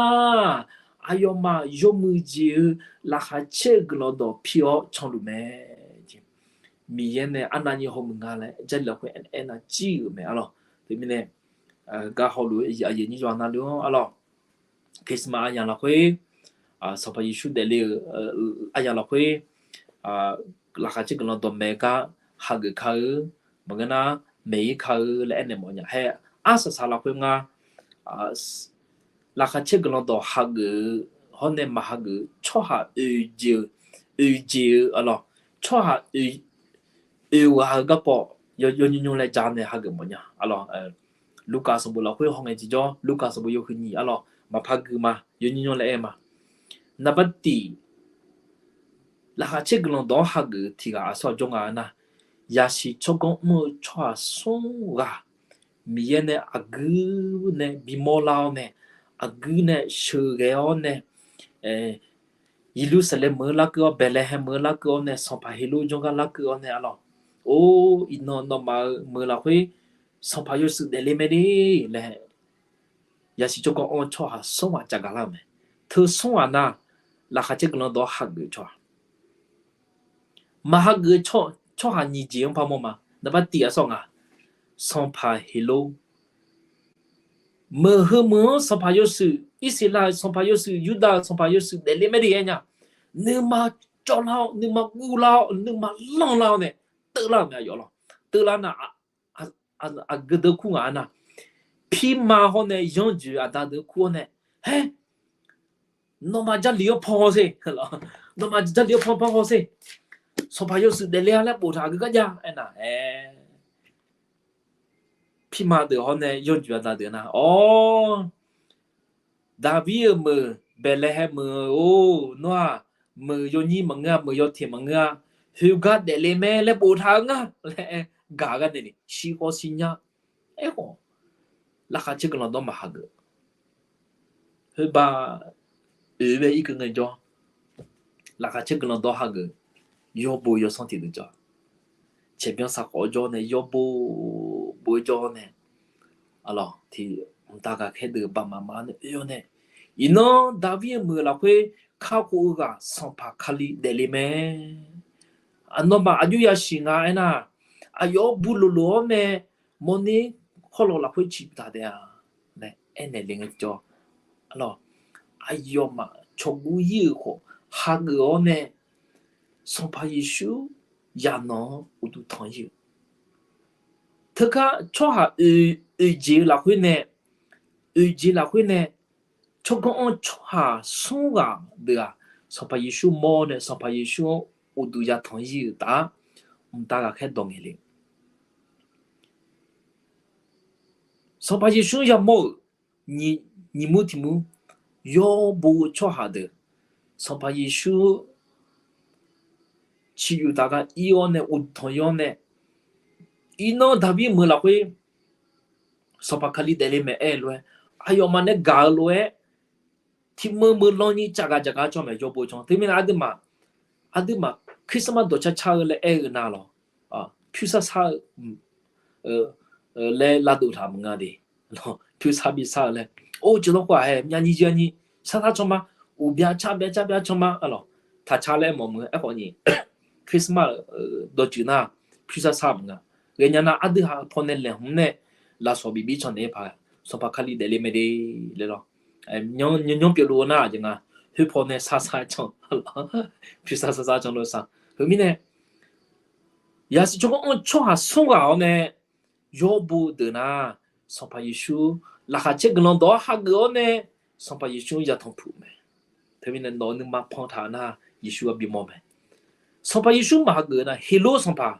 Aqyawfmaf yawmuiq jeq-eu laqkhaq caer-eu guiqlanq dawq pi-awr canluf mae. Miqyaer nae arnavni hawmuiq nga laer Jarlif lafkhoer aernav jir-euq mae arlawr. Teumirnae, gar hawluf-eu aqyuif aqnyir yawqha navluf-anr arlawr, Christmas aryaq lafkhoer, Sanqpaq Yeqsur daefle-euq aryaq lafkhoer, laqkhaq caer guiqlanq dawqmaeq gar hageuf kar-eu, maqngeur nar, maeq-ir kar-eu laer aernaeq mawfnya. Hae, arsaq saq lafkhoer ngar, laqkhaq caer guiqlanq dawq hageuf-eu hawr nae maqhageuf-eu tsawrhaq oeq jeq-eu, oeq jeq-eu arlawr, tsawrhaq oeq ghaq-eu garkawv yawnymr nymr laer ja nae hageuf mawfnya arlawr. Lurkaf sanqbof lafkhoer hawngae tiqjawr, Lurkaf sanqbof yawhuiq nyiq arlawr, maqpar gui ma, yawnymr nymr laer aer ma. Naqbar tiq, laqkhaq caer guiqlanq dawq-anr hageuf-eu tiq ghaq aqsur-aq jawr nga-eu nar, yasiq tsawrganr mr-eu tsawrhaq smr ghaq, Miqyaer nae aqguir nae bimawr lar-awr nae, aqguir nae sheuqghae-awr nae, Yeqlursaqlaeq meuq-eu larkeuv-awr, Baeqlaeqhaeq meuq-eu larkeuv-awr nae, sanqpaq Heqlor janrgar larkeuv-awr nae arlawr, or, iqnan nawmaf-euq meuq lafkhoer sanqpaq yawshuif daefle mae de laer, yasiq tsawrganr anr-eu tsawrhaq smr ghaq cavgaq lar-euq mae. Teu smr ghaq nar, laqkhaq caer guiqlanq dawq-anr hageuf-eu tsawrhaq, maqhageuf-eu tsawrhaq nyiq jeq-anr parmawr ma. Naqbar tiq aqsur nga, sanqpaq Heqlor, meuq heu meuq-anr sanqpaq yawshuif, Irsaqleqlav-euq sanqpaq yawshuif, Yurdav-euq sanqpaq yawshuif daefle mae de aer nya. Nuima cawvlar-awr, nuima guvlar-awr, nuima lanrlar-awr nae, teuvlar-euq mae aqyawf lawr. Teuvlar nar, aqgeu deuq kur ngaq-a nar, pirma hawr nae yanrjoeq aqda deuq kur-awr nae, haer, nawmaf Jarlif-anr paw haw sher, nawmaf Jarlif-anr paw paw haw sher, sanqpaq yawshuif daefle-a laer boftaq aqgeu garjav aernar, aer, pirma deuq hawr nae yanrjoeq aqda deuq nar, awr, Daqbir-euq meuq Baeqlaeqhaeq meuq-or, nawr-aq, meuq yawnyir maqngeur-a, meuq yawteq maqngeur-a, khoergar daefle mae laer boftaq-eu nga laer aer, gaq-eu gar nae ni shirkhawr shirnya. Aerkhawf, laqkhaq caer guiqlanq dawq-anr maqhageuf. Khoerbar oeq-aer bae irkeuv ngaejawr, laqkhaq caer guiqlanq dawq-anr hageuf, yawbo yawsanr tiqdeuq jawr, caeqbyan saqkhawf-awr jawr nae yawbo bo-aer jawr nae, arlawq, tiq mqtav ghaqkhaer deuq baqmaf maf-awr nae oe-awr nae, iqnan Daqbir-euq meuq lafkhoer kakhof-eu ghaq Sanqpaq Kali daefle mae. Aqnawmaf aqjox yasiq nga aernar, aqyawf-anr bu loqloq-awr nae mawrner khawrlawq lafkhoer ciqtaq taef-a laer aernaeq le ngaejawr, arlawq, aqyawfmaf cawqguv ir-euq khawf hageuf-awr nae, Sanqpaq Yeqsur yaqnanq-anr uqduq tanq ir-euq. Teugar tsawrhaq oeq, oeqjeq-eu lafkhoer nae, oeqjeq lafkhoer nae, tsawrganr anr tsawrhaq smr ghaq deuq-aq, Sanqpaq Yeqsur mawr nae Sanqpaq Yeqsur-anr uqduq yatanq ir-euq taf-aer, mqtav ghaqkhaer dawq ngaeq le. Sanqpaq Yeqsur yamawr-euq nyiq mur tiq mur, yawbo-eu tsawrhaq deuq, Sanqpaq Yeqsur ciqyuf taf gar ir-awr nae uqduq tanq ir-awr nae, iqnan Daqbir meuq lafkhoer Sanqpaq Kali daefle mae aer-eu lof-aer, aqyawfmaf nae gaq-eu lof-aer, tiq meuq meuq lanni caf ghaq caf ghaq can maeq yawbo can. Teumirnae aqduimaf, aqduimaf Christmas dawqcar car-eu laer aer-eu navluf, pyursar sar-eu laer lavdov taq maqnga de. Pyursar bi sar-eu laer, or, ceuqnawr khoer-aq hae myavni yawni sar sar can ma, uqbya car bya car bya can ma, arlawq, taqcar laer aermawf meuq-eu aerkhawf ni, Christmas-euq dawqtsuif nar pyursar sar maqnga. Ghaenya nar aqdui ha pawnae laeqhmq nae lafsawq bif bir can naeq-aer paq, Sanqpaq Kali daefle mae de laer lawr. Nymr pyeufluf-eu nar aqjeq nga, khoer pawnae sar sar can, pyursar sar sar can lof sar. Heumirnae, yasiq tsawrganr anr tsawrhaq smr ghaq-awr nae, yawbo deuq nar, Sanqpaq Yeqsur laqkhaq caer guiqlanq dawq-anr hageuf-awr nae, Sanqpaq Yeqsur-anr yatanq puq mae. Teumirnae nawq-eu nuima pan taq nar, Yeqsur-anr bimawr mae. Sanqpaq Yeqsur maqhageuf nar, Heqlor sanqpaq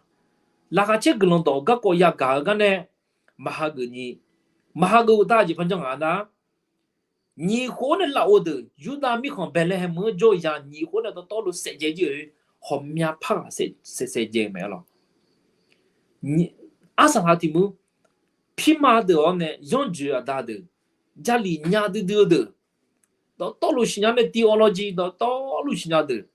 laqkhaq caer guiqlanq dawq garkawv yagaq-eu gar nae, maqhageuf nyi, maqhageuf uqtaf jeq panjanr ngaq nar, nyiq khof nae lafov deuq, Yurdav mirkhanq Baeqlaeqhaeq meuq-anr jawr-eu zaq nyiq khof nae dawqtawvluf saevdzae jir-eu, ghawqmya par ghaq saevdzae mae lawq. Arsaq haq tiq mur, pirma deuq-awr nae yanrjoeq aqda deuq, Jarlif nya duidui-eu deuq, dawqtawvluf siqnya mae, theology dawqtawvluf siqnya deuq,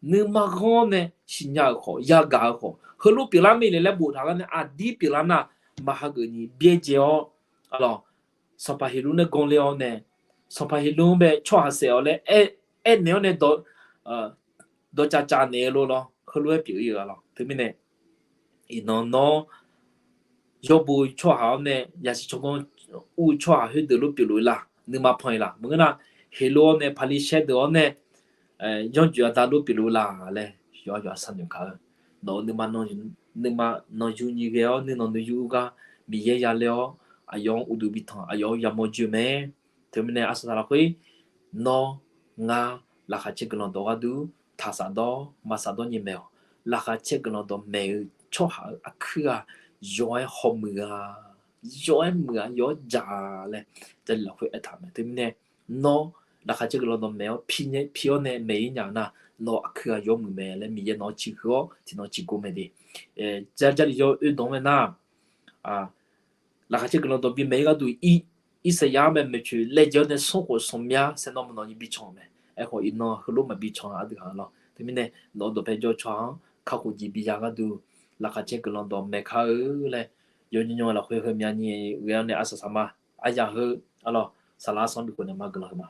nuima ghanr-awr nae siqnya-euq khawf, yagaq-eu khawf, heulof pyeuflar mae le laer boftaq gar nae aqdir pyeuflar nar, maqhageuf nyi byaerdzae-awr, aqlawq, Sanqpaq Heqlur nae ganrler-awr nae, Sanqpaq Heqlur-anr bae tsawrhaq saef-awq laer aer, aernaeq-awr nae dawq, dawqcav cav naeq-eu lof lawr, heulof-aer pyeuf-ir-eu aqlawq. Teumirnae, iqnan nawr, yawbo tsawrhaq-awr nae yasiq tsawrganr ur tsawrhaq khoerdeuq lof pyeufluf-eu la, nuima pan-iq la. Maqngeur nar, Heqlur-awr nae Paqliqsaer deuq-awr nae, yanrjoeq aqda lof pyeufluf-eu la laer yawqha yawqha sharnoeq kaq-eu. Nawq-euq nuima, nuima nanqyu nyi ghae-awr nuinanq nuiyu ur gar Miqyaer yale-awr, aqyawf-anr uqduq bitanq, aqyawf-anr yamawr joe mae. Teumirnae arsaq saq lafkhoer, nawr, ngar, laqkhaq caer guiqlanq dawq gharduq taq safdawr maq safdawr nyi maeq-awq. Laqkhaq caer guiqlanq dawq maeq-eu tsawrhaq-euq aqkuir ghaq yawf-aer hawmuiq-a, yawf-aer muiq-a, yawf-aer dzaq-a laer Jarlif lafkhoer aertaq mae. Teumirnae, nawr, laqkhaq caer guiqlanq dawq maeq-awr pi-awr nae maeq-ir nya nar, nawq aqkuir ghaq yawmuiq mae laer Miqyaer nawq-anr ciqhuiq-awr tiqnan ciqgor mae de. Jarlif yawr oe dawq-anr mae nar, laqkhaq caer guiqlanq dawq bimaeq-ir gharduq, Irsaqyar-anr bae maeqtsoeq laejae-awr nae smr khof smq mya saeqnawv maqnawv nyi bican-eu mae. Aerkhawf iqnan heulof maqbi can-a aqdui ghaq lawr. Teumirnae nawq-eu dawqpae jawr tsawrhaq-anr kakhof jeq biya gharduq, laqkhaq caer guiqlanq dawq maeq kar-eu laer, yawqnyi nymr lafkhoer heumya nyi ghae-awr nae arsaq saq ma. Aryaq heu, aqlawq, saqlaq arsanr bikhof naeq ma guiqlanq heu ma.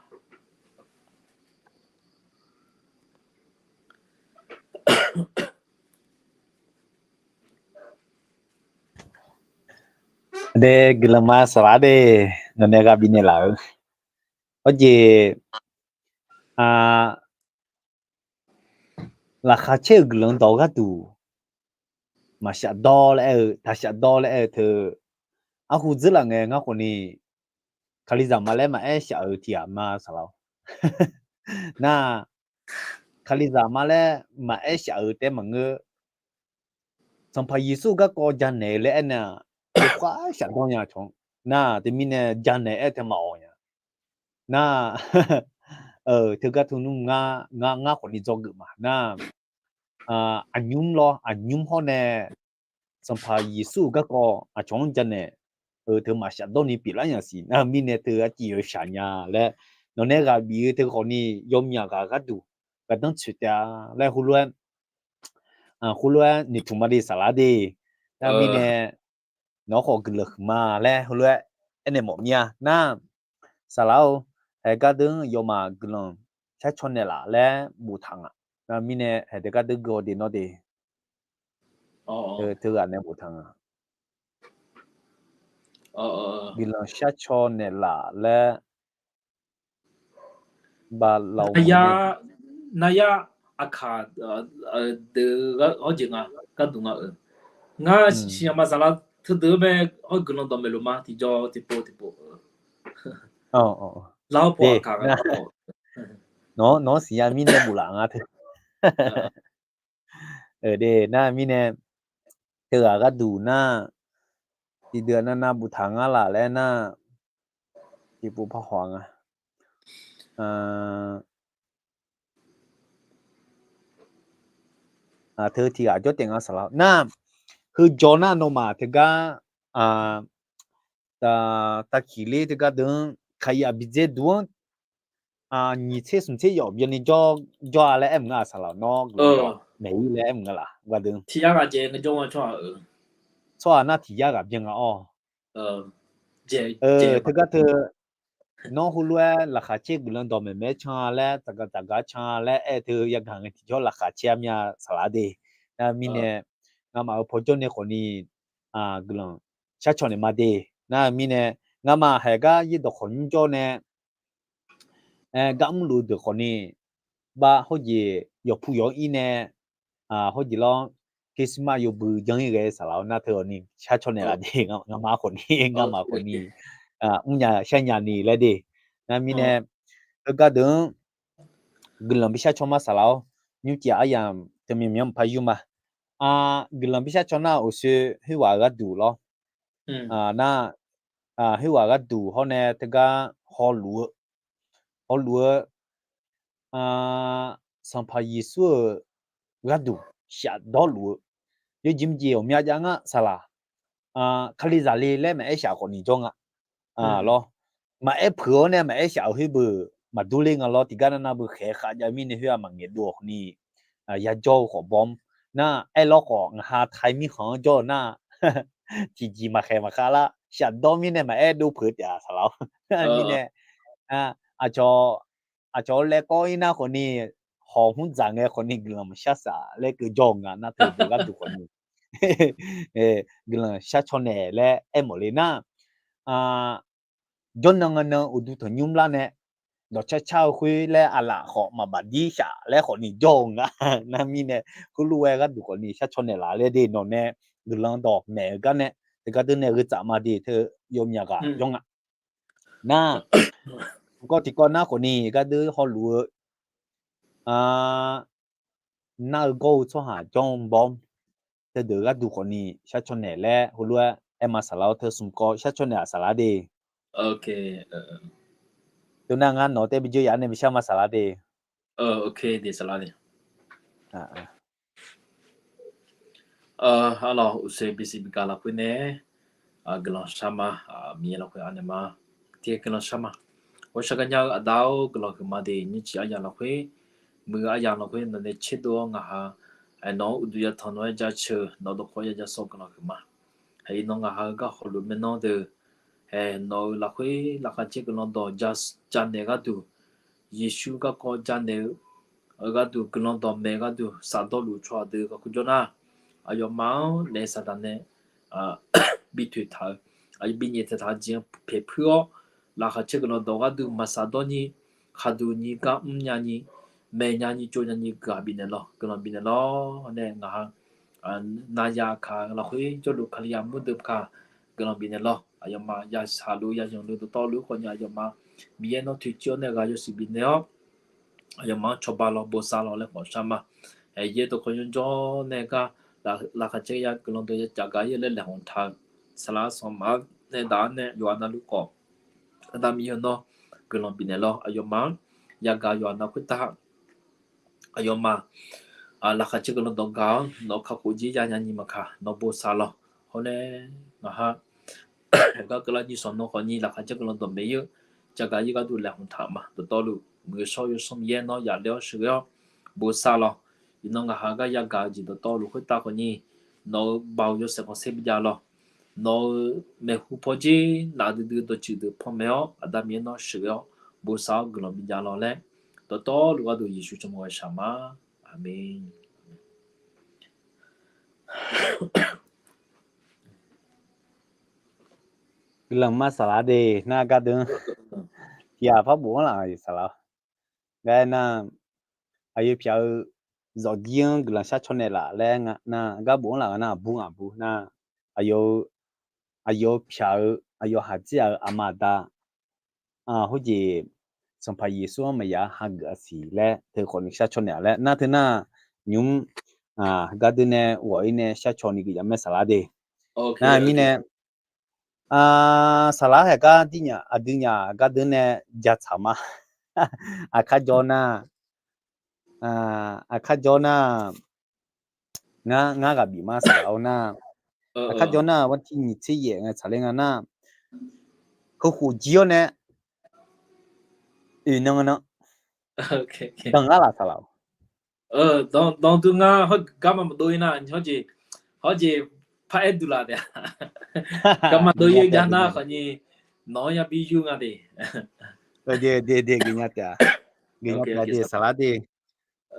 De, guiqlanq ma saqlaq de, nawqnae ghaq bifnaeq laf-eu. Hawjeq, laqkhaq caer-eu guiqlanq dawq gharduq maqshaf dawr laer aer-eu, taq shaf dawr laer aer-eu teu, arhu dzeurlaf ngae ngar khawfni, Kalizaq ma laer maqaer shaf-euq tiq ghaq ma saqlaq-awr. Nar, Kalizaq ma laer maqaer shaf-euq taef maqngeur. Sanqpaq Yeqsur garkawv janaeq-eu laer aernar, yawkhav shaf dawr nya cawq. Nar, teumirnae janaeq aer teu maqawq nya. Nar, teugar teu nmr ngar, ngar khawfni dzawgeuf ma. Nar, aqnymr lawr, aqnymr hawr nae Sanqpaq Yeqsur-euq garkawv aqcawq-anr janaeq-eu teu maqshaf dawrni pyeuflar nya siq. Nar mirnae teu arciv-eu shaq nya laer, nawqnae ghaq bif-eu teu khawfni yawmyaq ghaq gharduq gardanr tsoeq taef-a laer heulof-aer, heulof-aer noeqtmq ma de saqlaq de. Nar mirnae nawq-anr khawf guiqlanq huiqma laer heulof-aer aernaeq mawf mir-a. Nar, saqlaq-or, haeq gardeur yawmaf guiqlanq sharcaw naeqlaf laer boftaq nga. Nar mirnae haeq deuq gardeur gui-awr de nawr de. Teughaq nae boftaq nga. Guiqlanq sharcaw naeqlaf laer ba la-eu maqngeur. Nayar aqkaq deuq hawjeq nga gharduq nga-euq. Ngar siqnya ma saqlaq teudeuq-anr bae hawr guiqlanq dawqmaeq luf ma tiqjawr tiqpov tiqpov. Lar-awr pov aqkaq nga. Nawq-anr siqnya mirnae bof laf nga teu. De nar mirnae, teughaq gharduq nar, tiqdeuq nav nav boftaq ngar laf laer nar, tiqpov par haw nga. Teu tiqghaq jawr taef nga saqlaq nar, heujawr nar nawmaf teugar taqkiq ler teugar deuq-anr kaqyaq bidzae duq-anr nyiq tser smq tser yawf byanni jawr-a laer aer mq nga-a saqlaq nawr guiqlanq dawq maeq-ir laer aer mq nga laf gardeuq. Tsawrhaq nar tiq yar ghaq byan nga-awr. Teugar teu, nawr heulof-aer laqkhaq caer guiqlanq dawq maeq maeq-aer can laer, tsaqgaq tsaqgaq can laer aer teu yagaq ngae tiqjawr laqkhaq caer-a mya saqlaq de. Nar mirnae, ngamaf-euq pawjawr nae khawfni guiqlanq sharcaw naeq ma de. Nar mirnae, ngamaf haeq gar yaerdawq khawqnymr jawr nae, gar mrluf-eu deuq khawfni, bar hawjeq yawqpu yawq-anr ir nae, hawjeq lawr, Christmas yawbui janr-ir ghae saqlaq-awr nar teu-awq ni sharcaw naeqlaf de. Ngamaf khawfni, ngamaf khawfni mrnya sharnya ni laer de. Nar mirnae, heugar deuq-anr guiqlanq bi sharcaw ma saqlaq-awr, nymrcif aryamq teumyanq myanr mqpar yur ma. Guiqlanq bi sharcaw nar-aq, uqshoe khoerghaq-eu gharduq lawr. Nar, khoerghaq gharduq hawr nae teugar hawluf-eu, hawluf-eu, Sanqpaq Yeqsur-euq gharduq shafdawr luf-eu, yawjeq mrjeq ghawqmya jav ngar saqlaq, Kalizaq le laer maqaer shaf khawfni jawr nga lawr. Maqaer peuq-awr nae maqaer shaf-euq khoer beu maqdur ler nga lawr. Tiqgar nar nar beu khaeq khav jav mirnae khoer-aq maqngaeq dov-awq khawfni yajawr-eu khawf bawr nar, aerlawr khawf ngaqha tai mirkhanq-anr jawr-eu nar, tiqjeq maqkhaeq maqkhav lar shafdawr mirnae maqaer dov peuq taef-a saqlaq-awr. Mirnae, aqcawq, aqcawq-eu laer kawv-ir nar khawfni, hawq hmr dzaq ngae khawfni guiqlanq maqshar saf laer keuv jawr-eu nga nar teu beu gharduq khawfni guiqlanq shar caw naeq laer aermawf le nar, jawrnan nganan uqduq tanqnymr lar nae dawqcar car-eu khoer laer aqlaf khawf maqbaf dir shaf laer khawfni jawr-eu nga. Nar mirnae, heulof-aer gharduq khawfni shar caw naeq laf laer de nawq nae guiqlanq dawq maeq-eu gar nae, teugar deuq nae gheu tsaf ma de teu yawmyaq ghaq jawr nga. Nar, kawv tiqkawv nar khawfni gardeuv hawluf-eu nar-eu gawr-eu tsawrhaq jawr-eu bawr, teudeuq gharduq khawfni shar caw naeq laer heulof-aer aer ma saqlaq-awr teu smq kawv shar caw naeq-aq saqlaq de. Teunar ngar nawq-eu tae bijir yaf nae bi shar ma saqlaq de. Arlawq, uqshoe bisiq bigaq lafkhoer nae guiqlanq shar ma. Miqyaer lafkhoer anaeq ma. Tiqkhaeq guiqlanq shar ma. Ghawqshaq gaqnya-eu aqda-or, guiqlanq huiqma de. Nymrciq aryamq lafkhoer, muiq-eu aryamq lafkhoer nawq nae tserdov-awr ngaqha, aer, nawq-anr uqduq yatanq nawq-aer jaceuq, nawq-eu dawqkawq ya ja sawr guiqlanq huiqma. Haeq, iqnan ngaqha-eu gar hawluf maernawr deuq, haeq, nawq-euq lafkhoer laqkhaq caer guiqlanq dawq ja, janaeq gharduq, Yeqsur garkawv janaeq-eu gharduq, guiqlanq dawq maeq gharduq shafdawr luf tsawrhaq deuq garkawv jawr nar, aqyawfmaf-anr naef saqdaq nae bi toeqtaq-eu, aqyawf bi nyaeftaeq taq-eu jeq-anr paeqpuir-awr, laqkhaq caer guiqlanq dawq gharduq maqshafdawr ni, khaqduq nyi gar mrnya ni, maeqnya ni tsovnya ni guiqlanq bifnaeq lawr, guiqlanq bifnaeq lawr nae ngaqha, naqyaq kaq lafkhoer jawrluf Kalizaq mur deuq kaq guiqlanq bifnaeq lawr. Aqyawfmaf yashaqluf yayamq luf dawqtawvluf khawfni aqyawfmaf Miqyaer nawr toeqciv-awr nae ghaq yawshuif bifnaeq-awr, aqyawfmaf-anr cawba lawr bosav lawr laer khawf shar ma. Aer, yaer dawqkawq yawjawr nae gar laqkhaq caer ya guiqlanq dawq ya caf gaq-ir laer laeqhmq taq-eu saqlaq sanqma nae daq-awr nae yawqha navluf khawf, Aqda Miqyaer-eu nawr guiqlanq bifnaeq lawr. Aqyawfmaf-anr yagaq yawqha nav khoertav aqyawfmaf laqkhaq caer guiqlanq dawq gaq-awr nawq-eu kakhof jir yanya ni maqkaq nawr bosav lawr. Hawr nae ngaqha gar keuvlar nyi sanq nan khawfni laqkhaq caer guiqlanq dawq maeq-ir-eu caf gaq-ir gharduq laeqhmq taq ma. Dawqtawvluf muiq-eu shawr-eu Yawsanr Miqyaer nawr yaqler-awr sheuqghae-awr bosav lawr. Iqnan ngaqha gar yagaq-eu jeq dawqtawvluf khoertav khawfni nawq-eu baoq yawshaef khanqsaer bi jav lawr. Nawq-eu maeqhu pawjer nafdui dui dawqtsuif deuq panmaeq-awr Aqda Miqyaer nawr sheuqghae-awr bosav-awr guiqlanq bi jav lawr laer dawqtawvluf gharduq Yeqsur tsawrmyanr ghaq shaq ma. Aqmeq. Guiqlanq ma saqlaq de nar gardeuv-anr tiqghaq par bof-anr laf-a saqlaq-awr. Gar nar, aqyawf pyaq-eu zawqjir-anr guiqlanq shar caw naeq laf laer nga nar, gar bof-anr laf nga nar, aqbur ngaq bur nar, aqyawf-eu, aqyawf-eu pyaq-eu, aqyawf haq dzir-aq-eu aqma aqda, hawjeq Sanqpaq Yeqsur-anr maqya hageuf-a siq laer teu khawfni shar caw naeq-a laer nar teu nar, nymq-mr gardeuv nae ghawq-ir nae shar caw ni geuf yaf mae saqlaq de. Nar mirnae, saqlaq haeq gar dir nyaf aqdui nyaf gardeuv nae ja tsaq ma. Aqkar jawr nar, aqkar jawr nar, ngar, ngar ghaq bif ma saqlaq-awr nar, aqkar jawr nar, war tir nyiq tser yaef nga tsaqler nga nar, heukhof jir-awr nae oeq nan nan dan ngar laf saqlaq-awq. Dan dui ngar garma maqdov-ir nar, hawjeq, hawjeq par aer duq laf taef-a. Garma dov-ir jav nar khawfni nawq-anr yabi yur nga de. Geuf nya taef-a. Geuf nya taef de saqlaq de.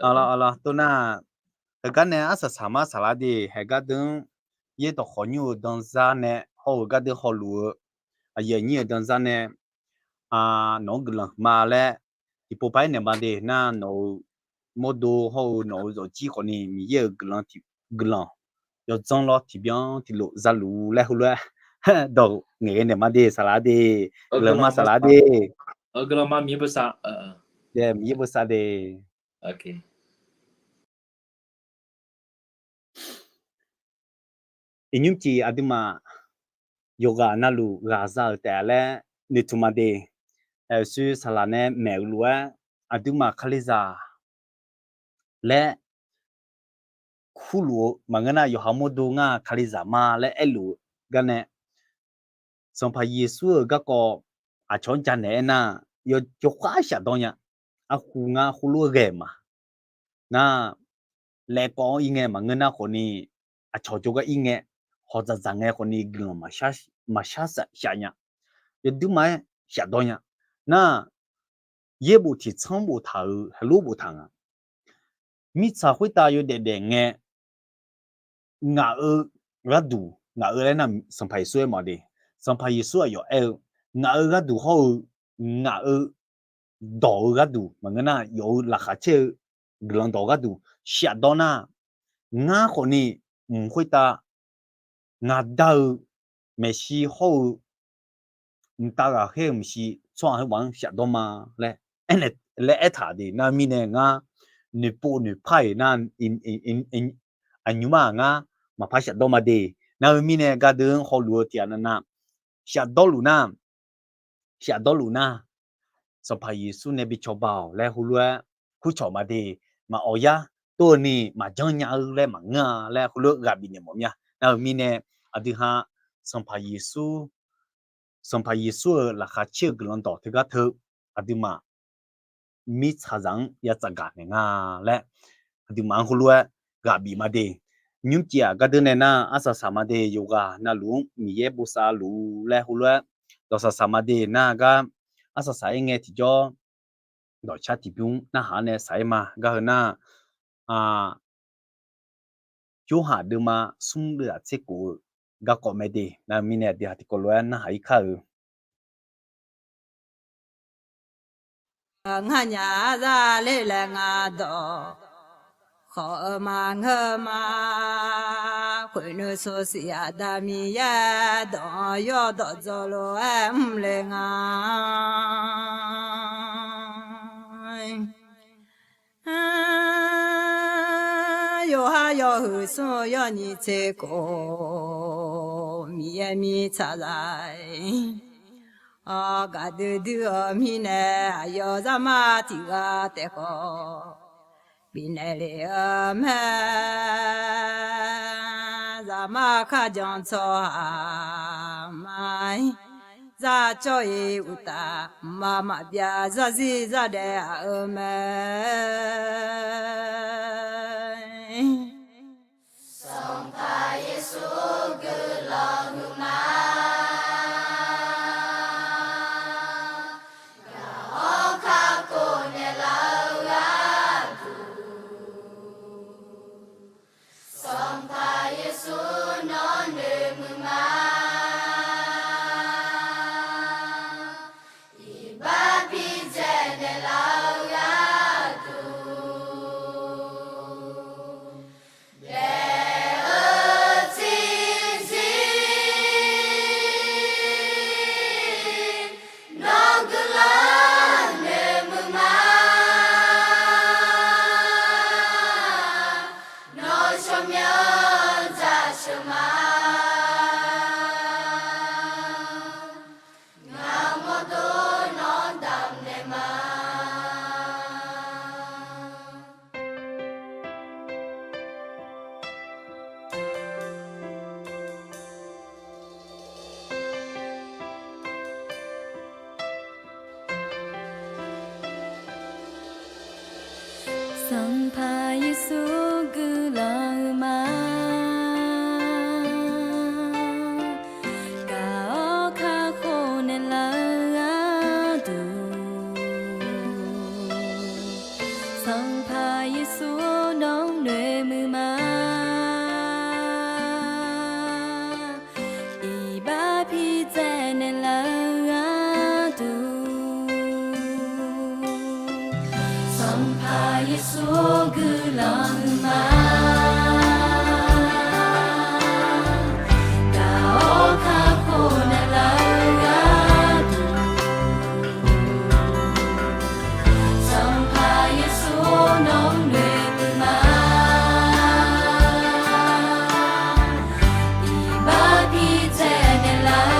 Aqlawq aqlawq tov nar, heugar nae arsaq saq ma saqlaq de haeq gardeuv-anr, yaerdawq khawf nymr-eu danzar nae hawr-eu gardeuv hawluf-eu aqyuif aqnyir-euq danzar nae nawq-anr guiqlanq huiqma laer tiqpov par-aer naeq ma de nar, nawq-euq mawrdo hawr-eu nawq-euq zawqjir khawfni Miqyaer-euq guiqlanq, guiqlanq yawdzanr lawr tiqbyan tiqlof zaluf laer heulof-aer dawq ngaeq ghae naeq ma de saqlaq de. Guiqlanq ma saqlaq de. Miqyaer bosav de. Iqnymr cif aqduimaf yawqghaq navluf ghaqza-euq taef-a laer noeqtmq ma de. Aershuir saqlaq nae maeq-eu lof-aer, aqduimaf Kalizaq laer kurluf-eu maqngeur nar, yawqha mawrdo ngar Kalizaq ma laer aerluf-eu garnae, Sanqpaq Yeqsur-euq garkawv aqcawq-anr janaeq aernar, yawkhav shafdawr nya. Arhu ngar heulof-aer ghae ma. Nar, laevkawv-anr ir ngae maqngeur nar khawfni, aqcawq jawrgar ir ngae, hawq dzaqdzaq ngae khawfni guiqlanq maqshar shaf nya. Yawduirma-aer shafdawr nya. Nar, yaerbof tiqtsanr boftaq-euq heulof boftaq nga. Mirtsaq khoertav yawdaef daef ngae, ngaq-euq gharduq, ngaq-euq laer nar Sanqpaq Yeqsur aer mawf de. Sanqpaq Yeqsur aqyawf aer-eu, ngaq-euq gharduq hawr-eu, ngaq-euq dawq-eu gharduq maqngeur nar, yawf-eu laqkhaq caer-eu guiqlanq dawq gharduq shafdawr nar, ngar khawfni mq khoertav ngaqda-eu maeqshi hawr-eu mqtav ghaqkhaer-eu maeqshi tsawrhaq khoerghaq-anr shafdawr ma laer, laer aertaq de. Nar-eu mirnae ngar noeqpov noeqpar-iq nar, aqnymr-aq ngar maqpar shafdawr ma de. Nar-eu mirnae gardeuv-anr hawluf-eu tiqghaq navnav shafdawr luf nar, shafdawr luf nar, Sanqpaq Yeqsur nae bi cawba-awq laer heulof-aer kurcawq ma de. Maqawq yar tov-eu ni maqjanr nya-eu laer maqngeur-a laer heulof-aer ghaq bifnaeq mawf mya. Nar-eu mirnae aqdui ha Sanqpaq Yeqsur, Sanqpaq Yeqsur-euq laqkhaq caer-eu guiqlanq dawq teugar teu aqduimaf mirtsaqzaq-anr ya tsafgaq naeq nga laer aqduimaf-anr heulof-aer ghaq bif ma de. Nymrcif-aq gardeuv nae nar arsaq saq ma de. Yawqghaq navluf-anr Miqyaer bosav luf laer heulof-aer dawqsaq saq ma de. Nar gar arsaq saq-ir ngae tiqjawr dawqcar tiqbymr narhaq-anr nae saq-ir ma. Gar heu nar, Yorhaq deuvma smr deuvzaq tser kof-eu garkawv mae de. Nar-eu mirnae aqdui ha tiqkawv lof-aer narhaq-ir kar-eu. Ngar nyaf-a zar ler laer ngar dawq khawf-eu maqngeur ma. Khoeqnuiv sawqsiq Aqda Miqyaer dawq-anr yawdawq dzaw lof-aer mr le nga. Yawqha yawhuiq smr-eu yawnyir tser kof, Miqyaer mirtsaqzaq-iq, gaqdui dui-eu mirnae aqyawf zaqmar tiq ghaq taef khawf bifnaeq lef-eu mae. Zaqmar kharjan tsawrhaq ma-ir, zar cawv-iq uqtaf, mqmaq maqbyav zarzir zardaef aq-eu mae. Sanqpaq Yeqsur guiqlanq huiqma. Gaq-awr kakhof naeqlaf-eu gharduq, Sanqpaq Yeqsur nawr noeqmuiq ma. Iqbax bidzaeq naeqlaf-eu gharduq, daef-eu tiqzir nawr guiqlanq noeqmuiq ma. Nawr tsawrmyanr dzaqsheuq ma. Ngaq-euq mawrdo nawr damq naeq ma. Sanqpaq Yeqsur guiqlanq huiqma. Gaq-awr kakhof naeqlaf-eu gharduq, Sanqpaq Yeqsur nawr noeqmuiq ma. Iqbax bidzaeq naeqlaf-eu gharduq, Sanqpaq Yeqsur guiqlanq huiqma. Gaq-awr kakhof naeqlaf-eu gharduq, Sanqpaq Yeqsur nawr noeqmuiq ma. Iqbax bidzaeq naeqlaf-eu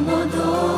mawrdo